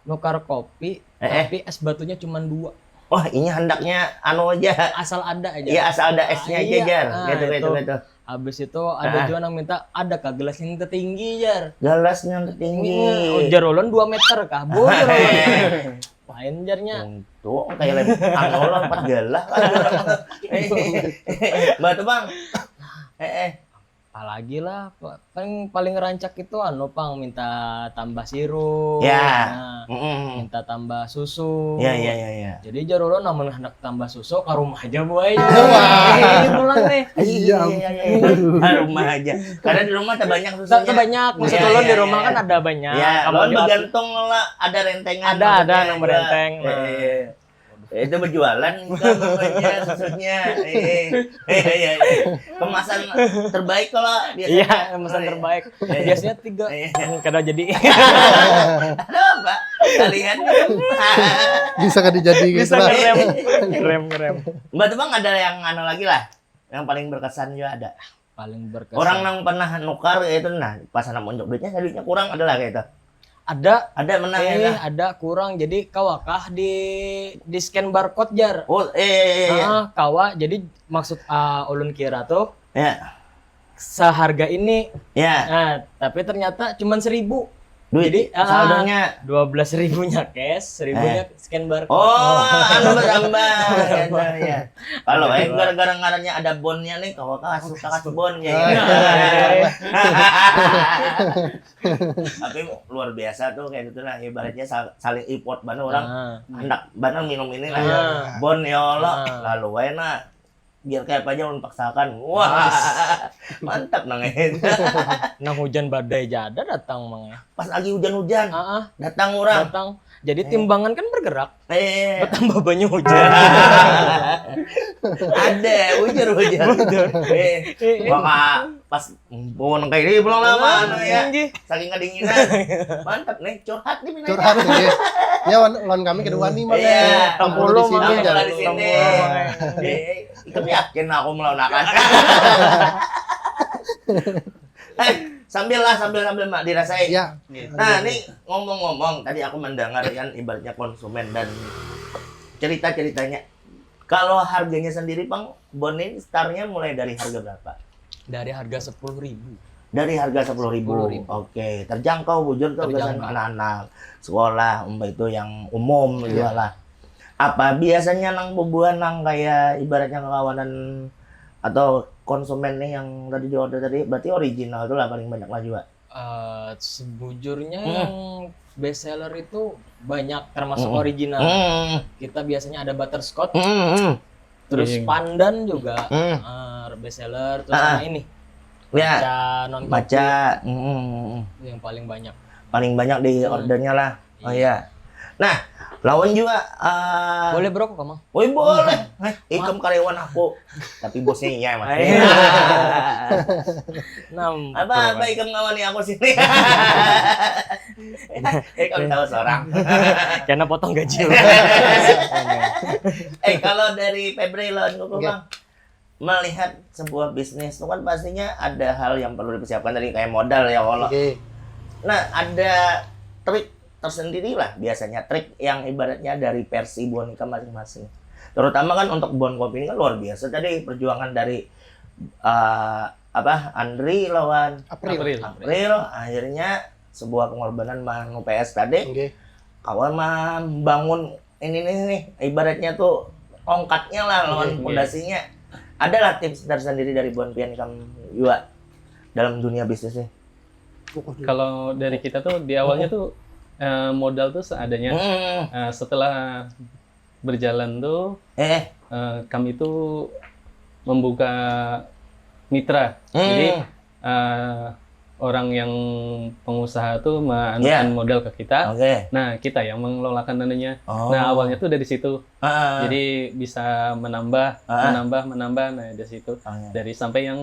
Nukar kopi, Eh, eh. Tapi es batunya cuma dua. Wah, ini handaknya anu aja. Asal ada aja. Iya, asal ada esnya Ah, aja, iya. Jar. Ah, Gitu, gitu, itu. Gitu. Habis itu ada Ah. juga yang minta ada kah gelas yang tertinggi, Jar. Gelas yang tertinggi. Iya, ujar ulun dua meter kah? Bujur ulun. Wah, Lain jarnya. Untung kayak lem anu lompat galah lah. Mbak tuh bang. Eh eh. Apalagi lah, pa- paling paling rancak itu anu pang minta tambah sirup, Ya. nah, Mm-mm. minta tambah susu. Ya ya ya ya. Jadi jar ulun namun hendak tambah susu ke rumah aja buai. Ini pulang nih. Iya. Iya iya iya. Di rumah aja. Karena di rumah tak banyak Tak susunya. banyak, maksud Iya, ulun iya, di rumah iya. Kan ada banyak. Ya, Kamu lawan di- bergantung lah ada rentengan. Ada ada maksudnya yang juga. berenteng. Eh, Nah. eh. Ya, itu berjualan kan namanya susunya. Eh, eh, eh, eh, eh. Kemasan terbaik kalau biasanya. Iya, pesan Eh, terbaik. Eh. Biasanya tiga. Eh. Kada jadi. Ada apa? Kalian Bisa kan dijadi gitu Bisa lah. Ngerem, ngerem, ngerem. Mbak tuh bang ada yang anu lagi lah. Yang paling berkesan juga ada. Paling berkesan. Orang yang pernah nukar kayak itu nah, pas anak unjuk duitnya, duitnya kurang ada lah kayak itu. Ada. Ada menang Eh, ya. ada kurang. Jadi kawakah di di scan barcode jar. Oh, eh, eh, eh, eh. Ah, kawa. Jadi maksud ah, ulun kira tuh Ya, seharga ini. ya. Nah, tapi ternyata cuma seribu. Duit Jadi, ah, saldonya. Dua belas ribunya cash, seribunya scan barcode. Oh, anu bertambah. Ya, ya, ya. Kalau eh gara-gara ngarannya ada bonnya nih, kalau kau suka kasih bon ya. Tapi luar biasa tuh kayak gitu lah, ibaratnya sal- saling import banget orang. Ah. Hendak banget minum ini lah. Ah. Bon ya Allah. Ah. Lalu wae nah. Biar kayak apa aja ulun paksakan. Wah, mantap nang itu. Nang hujan badai jada datang mang. Pas lagi hujan-hujan, Ah, ah, datang orang. Datang. Jadi timbangan kan bergerak. Eh, Bertambah banyak hujan. ada hujan-hujan. Eh, maka pas mumpung kayak ini pulang lama anu ya. Tinggi. Saking kedinginan. Mantap nih, curhat nih Minang. Curhat nih. Ya wan- lawan kami kedua nih mah. Iya. Tampulu di sini Tampulu, jar. Tampulu di sini. Tampulu. Eh, ikam yakin aku melawan akan. Eh, sambil lah, sambil sambil mak dirasai. Ya. Nah, ini ngomong-ngomong, tadi aku mendengar kan ibaratnya konsumen dan cerita-ceritanya. Kalau harganya sendiri, Bang, bon ini startnya mulai dari harga berapa? Dari harga sepuluh ribu. Dari harga sepuluh ribu. Sepuluh ribu. Oke, terjangkau bujur tuh Terjangkau. Anak-anak sekolah, umpama itu yang umum juga Iya. lah. Apa biasanya nang bubuhan nang kayak ibaratnya kekawanan atau konsumen nih yang tadi di order tadi, berarti original tuh lah paling banyak lah juga. Eh, sebujurnya Hmm. yang best seller itu banyak termasuk Hmm. original. Hmm, Kita biasanya ada butterscotch, hmm, hmm, terus Iya. pandan juga hmm. eh, best seller, terus Ah. sama ini Ya, maca non topi maca. Hmm, hmm, hmm, hmm. Yang paling banyak. Paling banyak di Hmm. ordernya lah. Oh Iya. iya. Nah, lawan juga eh Boleh bro, kamu? Woi boleh. Eh, ikam karyawan aku. Tapi bosnya iya mas. Ayo. Nah, Apa apa ikam ngawani aku sini? Ikam tahu seorang. Karena potong gaji. Eh kalau dari Febri lawan aku Iya. bang melihat sebuah bisnis itu kan pastinya ada hal yang perlu dipersiapkan dari kayak modal ya Allah. Oke. Nah ada trik tersendiri lah biasanya trik yang ibaratnya dari versi buan ikam masing-masing. Terutama kan untuk buan kopi ini kan luar biasa tadi perjuangan dari eh, apa Andri lawan April. April. April akhirnya sebuah pengorbanan manu P S tadi Oke. kawan membangun ini nih, nih ibaratnya tuh tongkatnya lah lawan Iya, iya. pondasinya. Adalah tips tersendiri dari buan pian ikam juga dalam dunia bisnis nih. Kalau dari kita tuh di awalnya tuh eh, modal tuh seadanya. Hmm, Eh, setelah berjalan tuh eh, eh, kami tuh membuka mitra. hmm, Jadi eh, orang yang pengusaha tuh menganukan Iya. modal ke kita. oke. Nah, kita yang mengelolakan dananya. Oh. Nah, awalnya tuh dari situ. Heeh. Jadi bisa menambah, Ah. menambah, menambah. Nah, dari situ. Oh, iya. Dari sampai yang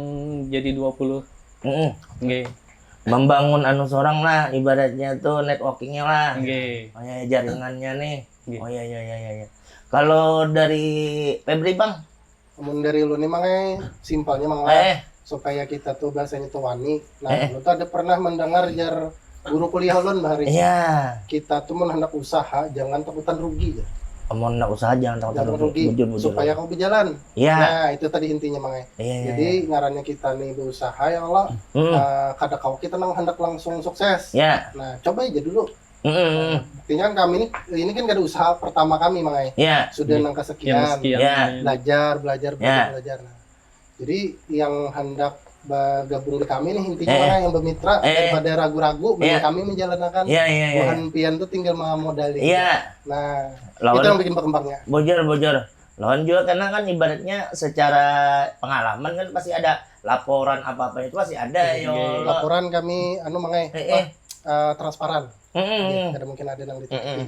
jadi dua puluh. Mm-mm. Nggih. Membangun anu seorang lah ibaratnya tuh networkingnya lah. Nggih. Oh, ya, jaringannya nih. Nggih. Oh iya iya iya iya. Iya. Kalau dari Febri bang, Mun dari lu nih mangai simpelnya mang lah, eh, supaya kita tuh bahasanya tuh wani. Nah, Eh. lu tuh ada pernah mendengar jar guru kuliah ulun bahari? Iya. Kita tuh mun hendak usaha jangan takutan rugi ya. Mau ndak usaha jangan takut Jangan rugi. Rugi Bujur bujur. Supaya kau berjalan. Iya. Nah, itu tadi intinya mangai. Iya iya. Jadi Iya. Ngarannya kita nih berusaha ya Allah. Hmm. Eh, kada kau kita nang hendak langsung sukses. Ya. Nah, coba aja dulu. Mm-mm. Artinya kan kami ini ini kan kada usaha pertama kami, Mang ai. Ya. Sudah Iya. nang Yang kesekian. sekian. Ya. Namanya. Belajar, belajar, belajar, Ya. belajar. Nah, jadi yang hendak bergabung di kami nih intinya Eh. Mang ai, yang bermitra Eh. daripada ragu-ragu mending Ya. kami menjalankan. Ya, ya, ya. Buhan pian tuh tinggal mengamodali. Iya. Nah, Lawan itu yang bikin berkembangnya. Bujur, bujur. Lawan juga karena kan ibaratnya secara pengalaman kan pasti ada laporan apa-apa itu pasti ada Iya. yo. Laporan kami anu Mang ai, Eh, apa, eh. eh, transparan. Mm-mm. Iya, kada mungkin ada nang ditutupi. Mm-mm.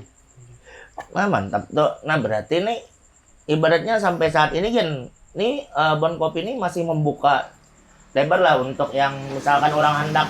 Nah, mantap tuh. Nah, berarti nih ibaratnya sampai saat ini kan nih eh, Bon Kopi ini masih membuka lebar lah untuk yang misalkan orang hendak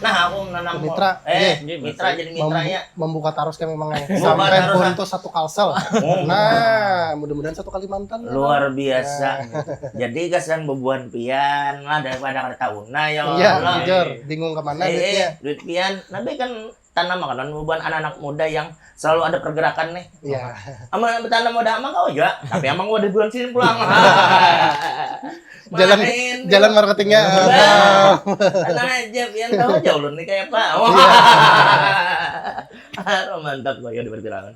nah aku menanam Mitra, eh iya. mitra jadi Mem- mitranya membuka tarus kami Mang ai Membuka sampai tarus, Bon ah. tuh satu Kalsel. Oh. Nah, mudah-mudahan satu Kalimantan. Luar biasa. Nah, gitu. Jadi kesan bebuan pian lah daripada kada tahu nah ya Iya, Allah. Bujur. Bingung kemana Eh, duitnya. eh, duit pian, tapi kan tanam makanan bebuan anak-anak muda yang selalu ada pergerakan nih. Iya. Aman bertanam udah amang kau juga, tapi amang udah bulan sini pulang. Jalan Main. jalan marketingnya. Nah, tenang aja, pian tahu aja ulun nih kayak apa. Wah. Mantap kok ya diperkirakan.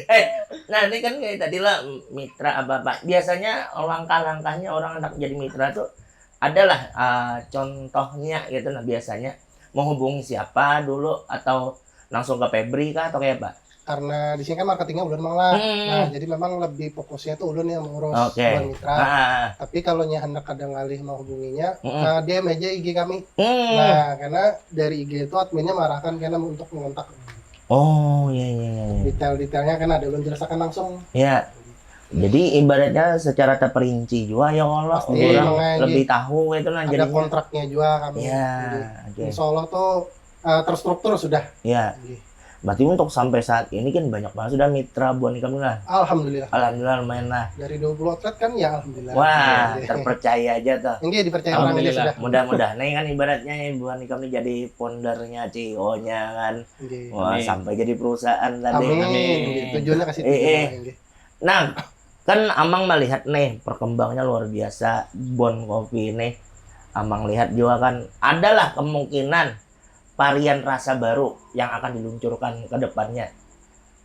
Eh, nah ini kan kayak tadi lah mitra apa apa. Biasanya langkah-langkahnya orang hendak jadi mitra tuh adalah eh, contohnya gitu nah biasanya menghubungi siapa dulu atau langsung ke Febri kah atau kayak apa? Karena di sini kan marketingnya ulun Mang lah. Hmm. Nah, jadi memang lebih fokusnya tuh ulun yang mengurus Oke. Buan Mitra. Ah, Tapi kalau nya hendak kada ngalih menghubunginya, Mm-mm. eh, D M aja I G kami. hmm. Nah, karena dari I G itu adminnya marahkan kena untuk mengontak. Oh iya iya iya. iya. Detail-detailnya kan ada ulun jelaskan langsung. Ya. Jadi ibaratnya secara terperinci juga ya Allah Pasti, orang makanya lebih tahu itu nah Ada jadinya. Kontraknya juga kami. Ya, Jadi, oke. Insya Allah tuh eh, terstruktur sudah. Ya. Nggih. Berarti untuk sampai saat ini kan banyak banget sudah mitra buan ikam lah. Alhamdulillah. Alhamdulillah lumayan lah. Dari dua puluh outlet kan ya alhamdulillah. Wah, Nggih. Terpercaya aja tuh. Nggih, dipercaya orang aja Alhamdulillah. Sudah. Mudah-mudahan nih kan ibaratnya buan ikam nih jadi foundernya, C E O-nya kan. Nggih. Wah, Amin. Sampai jadi perusahaan tadi. Amin. Amin. Nggih, tujuannya kasih Eh, eh. Nggih. Nah, kan Amang melihat nih perkembangannya luar biasa Bon Kopi nih. Amang lihat juga kan adalah kemungkinan varian rasa baru yang akan diluncurkan ke depannya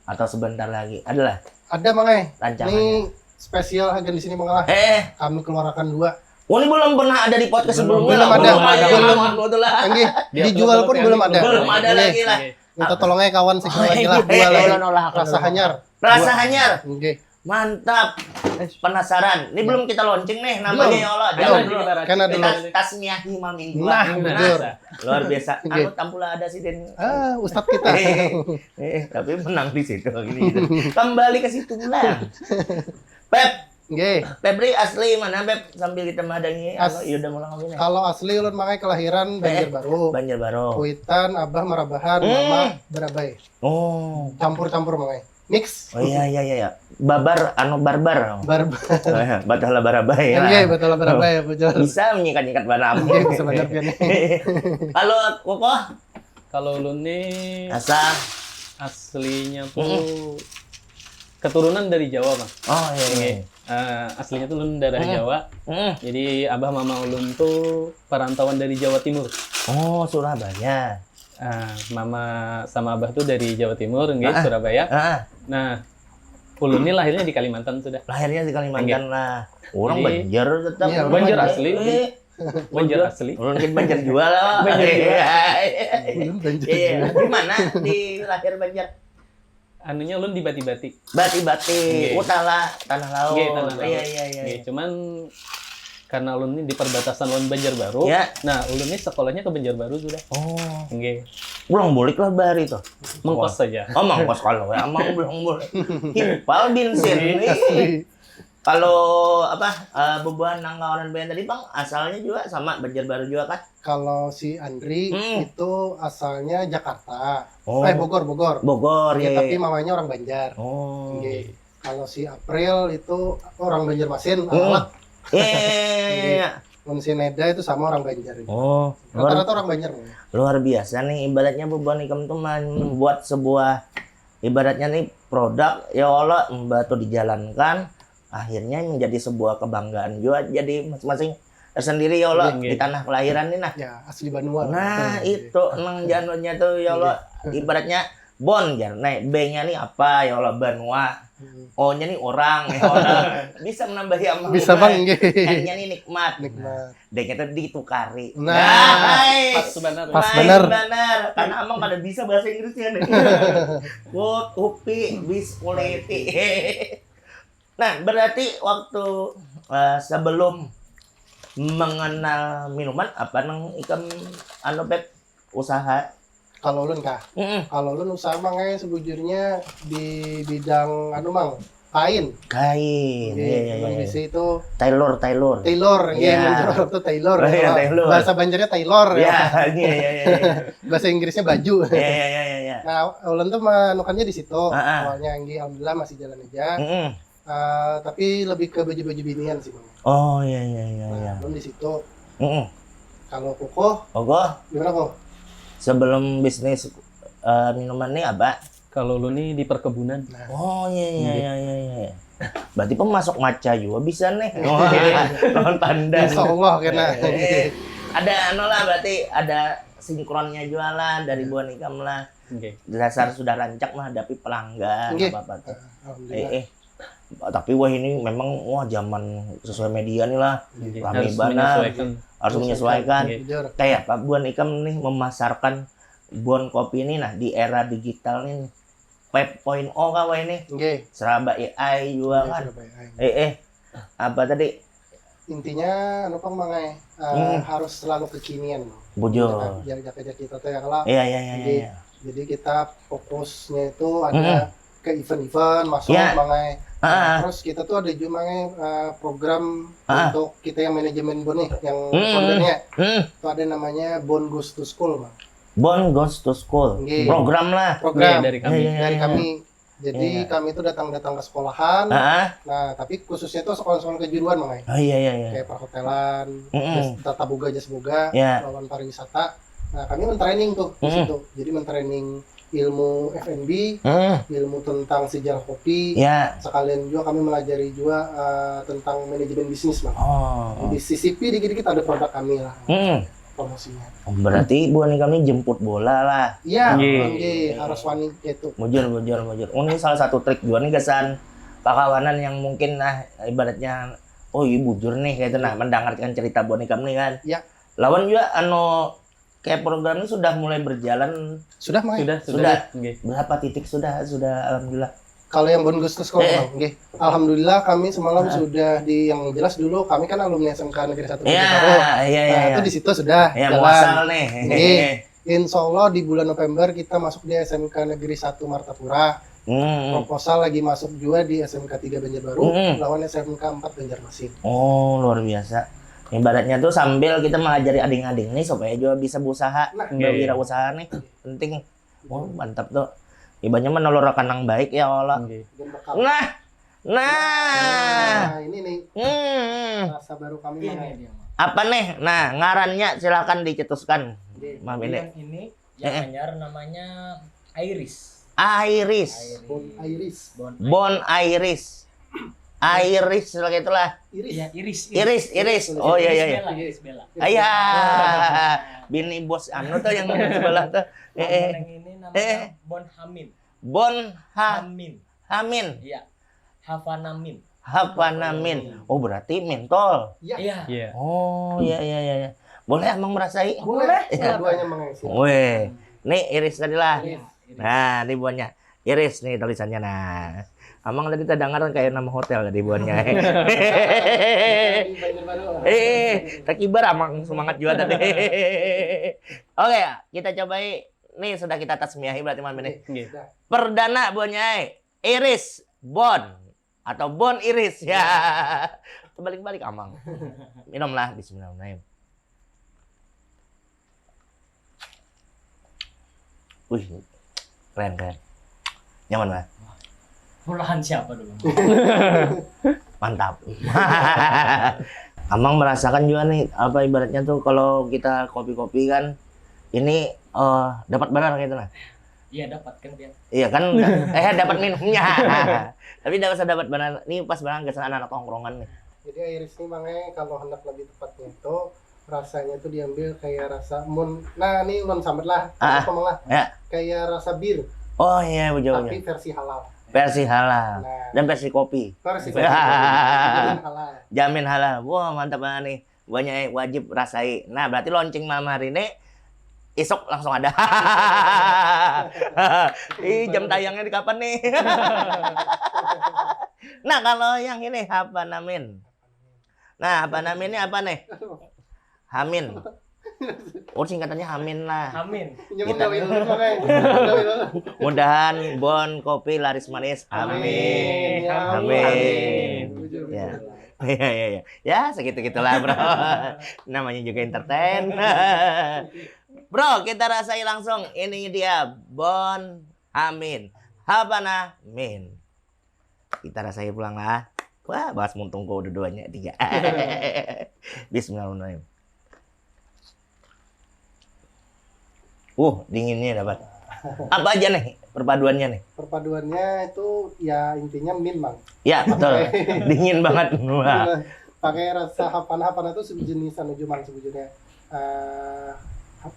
atau sebentar lagi adalah Ada Mang ai. Rancangannya. Ini spesial hagan di sini Mang lah. Eh, Kami keluarkan dua. Oh, ini belum pernah ada di podcast sebelumnya. Belum Lah. ada. Belum ada. Belum. Belum ada. Betul lah. Enggih, dijual pun belum ada. Belum ada Enggih. Lagi lah. Minta tolongnya kawan sekali lagi lah dua lagi. Rasa hanyar. Rasa hanyar. Enggih. Mantap. Penasaran. Ini belum kita launching nih namanya Belum. ya Allah. Belum, Jangan kita dulu. racik. Karena Kita dulu. Tasmiahi Maminggu. Nah, Nah, betul. Luar biasa. Enggih. Anu tampula ada sih Den. Ah, ustadz kita. Eh, eh, tapi menang di situ gini gitu. Kembali ke situ pulang. Pep, Enggih. Febri asli mana Pep sambil kita madangi As- anu iya udah mulang lagi nih. Kalau asli ulun Mang ai kelahiran Banjarbaru. Banjarbaru. Kuitan, abah Marabahan, Hmm. mama Barabai. Oh. Campur-campur Mang ai. Mix. Oh iya iya iya iya. Babar anu barbar. Barbar. Batala Barabai ya. Enggih, betul Barabai ya, bujur. Bisa menyikat-nyikat barang. Enggih, bisa benar pian nih. Kalau Kokoh Kalau ulun nih asa. Aslinya tuh keturunan dari Jawa, Bang. Oh iya iya. Eh, aslinya tuh ulun daerah Mm-mm. Jawa. Mm. Jadi abah mama ulun tuh perantauan dari Jawa Timur. Oh Surabaya. Ah, mama sama abah tuh dari Jawa Timur, nggih, Ah. Surabaya. Ah, Nah, ulun nih lahirnya di Kalimantan sudah. Lahirnya di Kalimantan lah. Orang Jadi- Banjar tetap. Iya, Banjar Banjar. Asli. Eh, Banjar asli. Orang kan Banjar juga lah. Banjar juga. Iya. Belum Banjar Iya. juga. Di mana di lahir Banjar? Anunya ulun di Bati-Bati. Bati-Bati, Nggih. Utara, Tanah Laut. Nggih, Tanah Laut. Iya iya iya. Nggih, cuman karena ulun ini di perbatasan lawan Banjarbaru. Ya. Nah, ulun ini sekolahnya ke Banjarbaru sudah. Oh, Nggih. pulang balik lah bahari tuh. Mengkos saja. Oh, mangkos kalau ya, amang pulang balik. Hipal bensin nih. Asli. Kalau apa eh, bebuhan nang kawanan band tadi bang asalnya juga sama Banjarbaru juga kan? Kalau si Andri Hmm. itu asalnya Jakarta. Oh. Eh Bogor, Bogor. Bogor Ya, ya. tapi Ya. Mamanya orang Banjar. Oh. Nggih. Kalau si April itu orang Banjarmasin, Hmm. Alak. Iya. Kalau si Neda itu sama orang Banjar. Oh. Luar, Rata-rata orang Banjar. luar biasa nih ibaratnya bebuhan ikam tuh membuat sebuah ibaratnya nih produk ya Allah batu dijalankan akhirnya menjadi sebuah kebanggaan juga jadi masing-masing sendiri ya Allah, Nggih. Di tanah kelahiran nih nah. Ya, asli Banua. Nah, itu nang janurnya tuh ya Allah. Ibaratnya bon jar. Nah, B-nya nih apa ya Allah? Banua. Hmm. O-nya nih orang, ya Allah. Bisa menambahi amal. Bisa bang, nggih. N-nya nih nikmat. Nikmat. D-nya tuh ditukari. Nah, Hai. Pas benar. Pas Lain bener. Bener. Karena amang kada bisa bahasa Inggrisnya nih. Quote, upi, bis, quality. Nah, berarti waktu eh, sebelum mengenal minuman apa nang ikam anu Pep usaha? Kalau ulun kah? Mm-mm. Kalau ulun usaha mang ai sebujurnya di bidang anu mang, kain. Kain, Nggih, iya iya ulun iya. Bisi itu Tailor, tailor. tailor, nggih, Iya. mun Jawa itu tailor. Oh, iya, Kalau tailor. Bahasa Banjarnya tailor. Iya, Ya. iya iya iya. Iya. Bahasa Inggrisnya baju. Iya iya iya iya. Iya. Nah, ulun tuh menemukannya di situ. Ah, ah. Awalnya nggih alhamdulillah masih jalan aja. Mm-mm. Eh, tapi lebih ke baju-baju binian sih bang. Oh iya iya iya iya. Nah, ulun di situ. Mm-mm. Kalau kukuh, Oke, gimana kuh? Sebelum bisnis eh, minuman nih apa? Kalau lu nih di perkebunan. Oh iya iya iya iya iya. Berarti pemasok maca juga bisa nih. Wah, lawan pandan. Insya Allah kena. Eh, ada anu lah berarti ada sinkronnya juga lah dari buan ikam lah. Oke. Dasar sudah rancak menghadapi pelanggan Nggih. Apa-apa tuh. Alhamdulillah. Eh, eh. Tapi wah ini memang wah zaman sosial media nih lah. Oke. Rame Harus banget. Menyesuaikan. Harus menyesuaikan. Oke. Jujur. Kayak apa buan ikam nih memasarkan Bon Kopi ini nah di era digital nih. Five point oh kawa ini. Nggih. Seraba A I juga Nggih, kan. Surabaya. Eh eh. Apa tadi? Intinya anu pang mang ai, eh, Hmm. harus selalu kekinian. Bujur. Jaga jaga kita tuh ya kalau. Iya iya iya iya. Jadi, Iya. Jadi kita fokusnya itu ada ke event-event masuk Ya. mang ai. Ah. Terus kita tuh ada juga mang ai, eh, program Ah. untuk kita yang manajemen Bon nih, yang Hmm. foundernya Hmm. itu ada namanya Bon Goes to School, Bang. Bon Goes to School. Nggih. Program lah. Program Iya, dari kami. Iya, iya, Dari iya. kami. Jadi Iya. kami itu datang-datang ke sekolahan. Ah, Nah, tapi khususnya itu sekolah-sekolah kejuruan, mang ai. oh iya iya iya. Kayak perhotelan, Mm-mm. jas- tata boga jas boga, Ya. lawan pariwisata. Nah, kami men-training tuh di Mm-mm. situ. Jadi men-training ilmu F and B, Hmm. ilmu tentang sejarah kopi. Ya. Sekalian juga kami melajari juga eh, tentang manajemen bisnis, Bang. Oh. Jadi sisipi dikit-dikit ada produk kami lah Hmm. promosinya. Berarti buan ikam nih jemput bola lah. Iya, Nggih. nggih, harus wani gitu. Bujur, bujur, bujur. Oh, ini salah satu trik juga nih gasan pakawanan yang mungkin nah ibaratnya oh iya bujur nih kayak itu nah mendengarkan cerita buan ikam nih kan. Ya. Lawan juga anu kayak program ini sudah mulai berjalan Sudah, Mang? Sudah, Sudah. sudah. Oke. Berapa titik sudah sudah alhamdulillah. Kalau yang Bon Goes to School, Eh. Bang, nggih. Alhamdulillah kami semalam Nah. sudah di yang jelas dulu kami kan alumni S M K Negeri Satu Ya, Banjarbaru. iya iya Nah, iya. Itu di situ sudah Ya, jalan. muasal nih. Nggih. Insya Allah di bulan November kita masuk di S M K Negeri Satu Martapura. Hmm. Proposal lagi masuk juga di S M K Tiga Banjarbaru Mm-mm. lawan S M K Empat Banjarmasin. Oh, luar biasa. Ibaratnya tuh sambil kita mengajari ading-ading nih supaya juga bisa berusaha, Nah. Iya, berwira iya. Usaha nih. Penting. Oh, mantap tuh. Ibaratnya menelurkan yang baik ya Allah. Oke. Dan bekal. Nah. Nah. Nah, ini nih Hmm. rasa baru kami, Mang. Apa nih? Nah, ngarannya silakan dicetuskan. Jadi, Mam ini. Yang ini yang Eh, eh. Banjar namanya Iris. Iris. Bon Iris. Bon. Bon Iris. Iris lah itulah. Iris. Iya, Iris. Iris, Iris. Oh iya iya iya. Bella, Iris Bella. Iya. Bini bos anu tuh yang sebelah tuh. Eh, eh. Yang ini namanya Eh. Bon Hamin. Bon ha Hamin. Hamin. Iya. Havanamin. Havanamin. Oh berarti mentol. Ya. Iya. Iya. Oh iya iya iya. Iya. Boleh amang merasai? Boleh. Iya. Keduanya mengisi. Weh, nih Iris tadi lah. Iya, Iris. Nah, ini buahnya. Iris nih tulisannya nah. Amang tadi terdengar kayak nama hotel tadi buahnya. Di Banjarbaru. Eh, terkibar amang semangat juga tadi. Oke, kita cobai. Nih sudah kita tasmiahi berarti malam ini. Oke. Perdana buahnya eh. Iris Bon atau Bon Iris ya. Terbalik-balik amang. Minumlah bismillahirrahmanirrahim. Wih, keren keren. Nyaman lah. Mulahan siapa dulu? Mantap. Amang merasakan juga nih apa ibaratnya tuh kalau kita kopi-kopi kan ini eh, dapat benar gitu nah. Iya dapat kan dia. Iya kan eh dapat minumnya. Tapi tidak usah dapat benar. Ini pas benar kesan anak-anak tongkrongan nih. Jadi iris ni mangai kalau hendak lebih tepatnya itu rasanya tuh diambil kayak rasa mun nah ini ulun sambat lah Ah, apa malah ya. Kayak rasa bir Oh iya, bujur tapi bujur. Versi halal. Versi halal Nah, dan versi kopi. Versi Wah. halal. Jamin halal. Wah, mantap banget nih. Banyak yang wajib rasai. Nah, berarti launching malam hari ini isuk langsung ada. Ih, jam tayangnya di kapan nih? Nah, kalau yang ini apa namin? Nah, apa namin ini apa nih? Hamin. Oh, singkatannya Hamin lah. Amin. Nyamuk Kita- gawe dulu mangai. Gawe dulu. Mudahan Bon Kopi laris manis. Amin. Ya, Amin. Bujur, Ya. bujur. Iya, iya, iya. Ya, segitu-gitulah, bro. Namanya juga entertain. Bro, kita rasai langsung. Ini dia Bon Hamin. Habana Min. Kita rasai pulang lah. Wah, bahas muntung kau dua-duanya tiga. Bismillahirrahmanirrahim. Uh, dinginnya dapat. Apa aja nih perpaduannya nih? Perpaduannya itu ya intinya min mang. Ya, betul. Dingin banget. Wah. Pakai rasa hapana hapana itu sejenis anu jumang sebujurnya. Eh,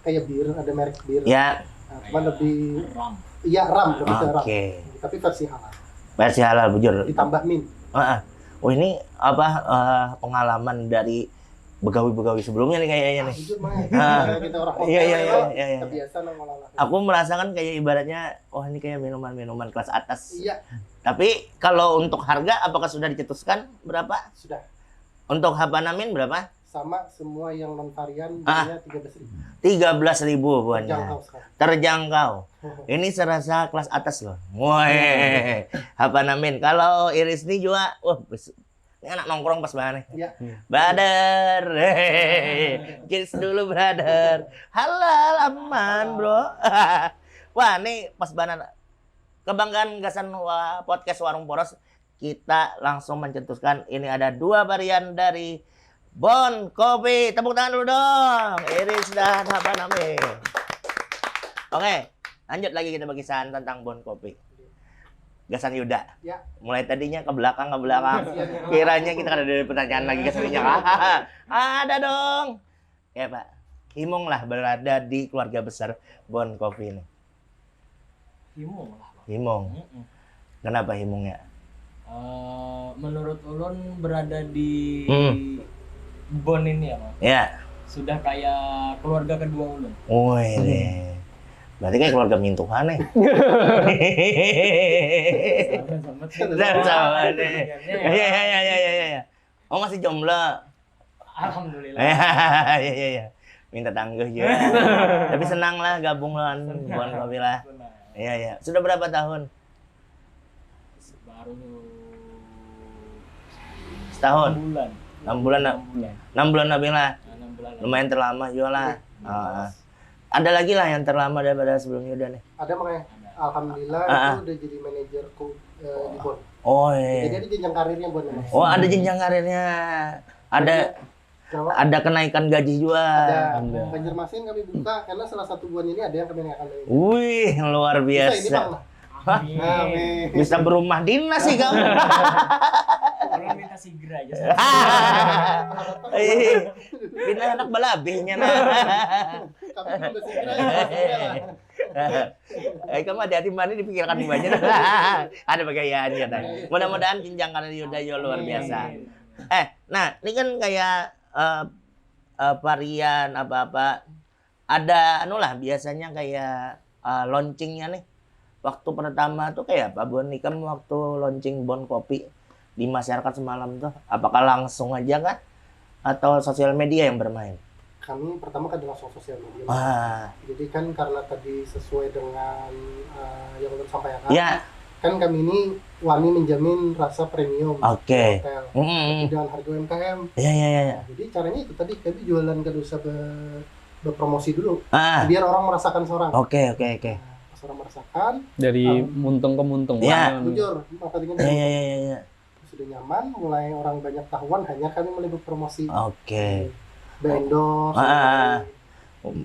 kayak bir, ada merek bir. Ya, Nah, cuman lebih Ram. Iya ram, lebih ke ram. Oke. Tapi versi halal. Versi halal bujur. Ditambah min. Heeh. Oh, ini apa eh, pengalaman dari begawi-begawi sebelumnya nih kayaknya Ah, nih. jujur mah. Ah. Kayak kita orang Iya, iya, hotel, iya, ya, iya, iya. Kebiasaan lah ngolah. Aku merasakan kayak ibaratnya, oh ini kayak minuman-minuman kelas atas. Iya, Tapi kalau untuk harga apakah sudah dicetuskan berapa? Sudah. Untuk Habana Min berapa? Sama semua yang non varian Ah. biasanya tiga belas ribu. Tiga belas ribu buahnya. Jangkau sekali. Terjangkau. Ini serasa kelas atas loh. Woi, Habana Min. Kalau Iris ini juga, wah, bes- ini anak nongkrong pas banget nih. Iya. Brother, hey, kiss dulu brother. Halal aman bro. Wah, ini pas banget. Kebanggaan gasan wa- podcast Warung Poros, kita langsung mencetuskan ini ada dua varian dari Bon Kopi. Tepuk tangan dulu dong. Iris dan Habana Min. Oke, lanjut lagi kita berkisahan tentang Bon Kopi. Gasan Yuda. Ya. Mulai tadinya ke belakang ke belakang. Iya, iya. Kiranya kita ada dari pertanyaan lagi ke sini. Ada dong. Ya Pak. Himung lah berada di keluarga besar Bon Kopi ini. Himung lah, Bang. Himung. Mm-mm. Kenapa himungnya? Eh, menurut ulun berada di Hmm. Bon ini ya, Bang. Ya. Sudah kayak keluarga kedua ulun. Woi deh. Berarti kayak keluarga mintuhan nih. Sama-sama. Dan sama nih. Ya ya ya ya ya ya. Oh masih jomblo. Alhamdulillah. Ya ya ya. Minta tangguh juga. Tapi senang lah gabung lawan Bon Kopi lah. Benar. Iya iya. Sudah berapa tahun? Baru Setahun. Enam bulan. Enam bulan, Enam bulan. Enam bulan lebih lah. Nah, enam bulan. Lumayan terlama juga lah. Iya. Heeh. Ada lagi lah yang terlama daripada sebelumnya udah nih. Ada makanya. Ada. Alhamdulillah Ah, ah. Itu udah jadi manajerku eh, di Bon. Oh Jadi iya. Ada jenjang karirnya Bon memang. Oh ada jenjang karirnya. Ada Jawa. Ada kenaikan gaji juga. Ada. Ada. Banjarmasin kami buka karena salah satu bulan ini ada yang kami naikkan dari. Wih luar Bisa ini biasa. Bang lah. Amin. Amin. Bisa berumah dinas sih kamu. Kalau minta segera aja. Ih, pindah anak balabihnya nah. Kami belum segera ya. Eh kamu hati-hati mana dipikirkan banyak. Ada pegayaan ya tadi. Mudah-mudahan jenjang karir Yuda juga luar biasa. Eh, nah ini kan kayak eh, eh, varian apa-apa. Ada anu lah biasanya kayak eh, launchingnya nih. Waktu pertama tuh kayak apa Bon Ikam waktu launching Bon Kopi di masyarakat semalam tuh? Apakah langsung aja kah? Atau sosial media yang bermain? Kami pertama kan langsung sosial media. Wah, Jadi kan karena tadi sesuai dengan eh, yang ulun sampaikan, ya, kan kami ini wani menjamin rasa premium oke. hotel Mm-mm. dengan harga U M K M. Ya, ya, ya, ya. Jadi caranya itu tadi kami jualan kada usah be- berpromosi dulu, Ah, biar orang merasakan seorang. oke, oke, oke. Nah, pas orang merasakan, Dari Am. muntung ke muntung. Ya. Kan. Jujur, makanya Ya, ya, ya, ya, ya. Sudah nyaman, mulai orang banyak tahuan, hanya kami mulai berpromosi. Oke. Be-endorse. Ah, ah.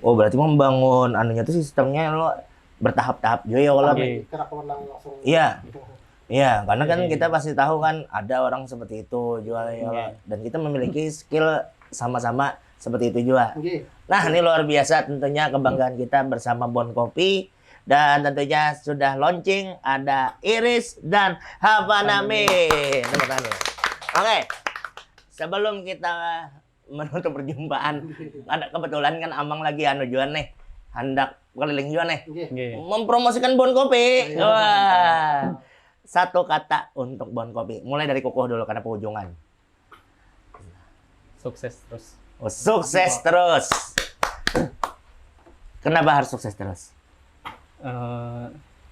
Oh berarti membangun anunya tuh sistemnya lo bertahap-tahap juga ya kalau Oke. Kira kewenang langsung. Iya. Iya, karena kan kita pasti tahu kan ada orang seperti itu juga ya. Dan kita memiliki skill sama-sama seperti itu juga. Nggih. Nah, ini luar biasa tentunya kebanggaan kita bersama Bon Kopi dan tentunya sudah launching ada Iris dan Havanami. Tepuk tangan dulu. Oke. Sebelum kita menutup perjumpaan, ada kebetulan kan Amang lagi anu juga nih, hendak keliling juga nih. Nggih. Nggih. Mempromosikan Bon Kopi. Iya. Wah. Satu kata untuk Bon Kopi. Mulai dari kukuh dulu karena penghujungan. Sukses terus. Oh, sukses terus. Kenapa harus sukses terus? Eh,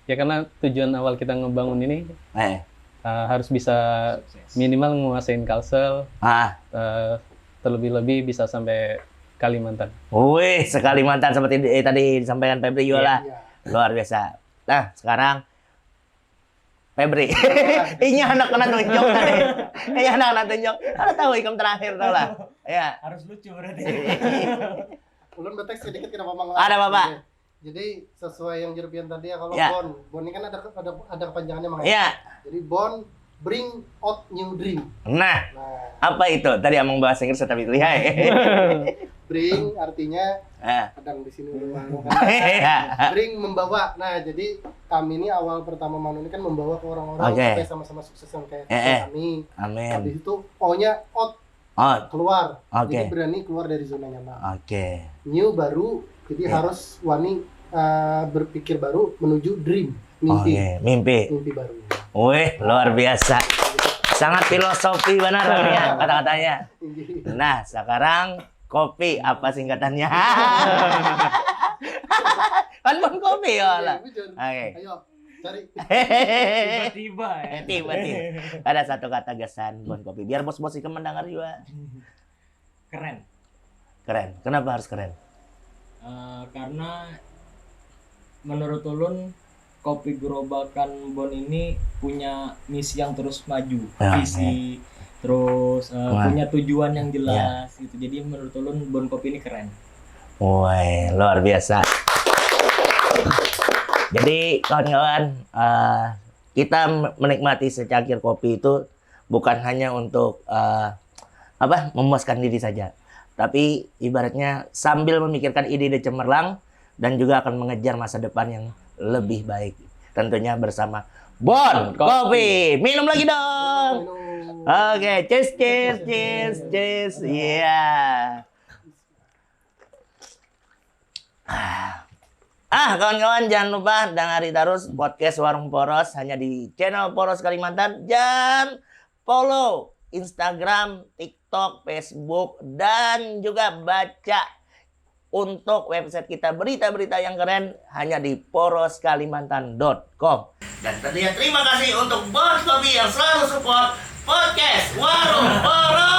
ya karena tujuan awal kita ngebangun ini Eh, eh, harus bisa minimal nguasain Kalsel, ah, eh, terlebih-lebih bisa sampai Kalimantan. Wih, sekalimantan seperti di- eh, tadi disampaikan Febri juga lah. Iya. Luar biasa. Nah, sekarang Febri. Inya anak kena tunjuk tadi. Inya anak kena tunjuk. Ada tahu ikam terakhir tuh lah. Ya. Harus lucu berarti. Ulun betek sedikit kenapa Mang? Ada apa, Pak? Oke. Jadi sesuai yang Jerpian tadi ya, kalau Ya. Bon, Bon ini kan ada ada ada kepanjangannya Mang. Ya. Jadi Bon bring out new dream. Nah, Nah, apa itu? Tadi Amang bahasa Inggris tapi lihai. Bring artinya Ah. Kadang di sini udah malu kan. Iya. Bring membawa. Nah, jadi kami ini awal pertama Manu ini kan membawa ke orang-orang Oke. supaya sama-sama sukses yang kayak Eh, eh. kami. Amin. Habis itu O-nya out, Oh, keluar. Oke. Jadi berani keluar dari zona nyaman. Oke. New baru, jadi Iya. harus wani uh, berpikir baru menuju dream, Oh, mimpi, iya. Mimpi. mimpi baru. Wih, luar biasa. Sangat filosofi benar ya kata-katanya. Nah, sekarang kopi apa singkatannya? Kan Bon Kopi ya lah. Iya, betul. Oke. Ayo cari. Tiba-tiba ya. Eh, tiba-tiba. Ada satu kata gasan Bon Kopi. Biar bos-bos itu mendengar juga. Keren. Keren. Kenapa harus keren? Eh, karena menurut ulun kopi gerobakan Bon ini punya misi yang terus maju, Ah, visi, terus eh, Wah. punya tujuan yang jelas gitu. Jadi menurut ulun Bon Kopi ini keren. Woi, luar biasa. Jadi kawan-kawan, eh, kita menikmati secangkir kopi itu bukan hanya untuk eh, apa memuaskan diri saja, tapi ibaratnya sambil memikirkan ide-ide cemerlang dan juga akan mengejar masa depan yang lebih baik. Tentunya bersama Bon Kopi. Minum lagi dong. Minum. Oke, cheers, cheers, cheers, cheers. Iya. Ah. Ah, kawan-kawan, jangan lupa dengari terus podcast Warung Poros hanya di channel Poros Kalimantan. Dan follow Instagram, TikTok, Facebook, dan juga baca untuk website kita berita-berita yang keren hanya di poroskalimantan dot com. Dan tentunya terima kasih untuk Bon Kopi yang selalu support podcast Warung Poros.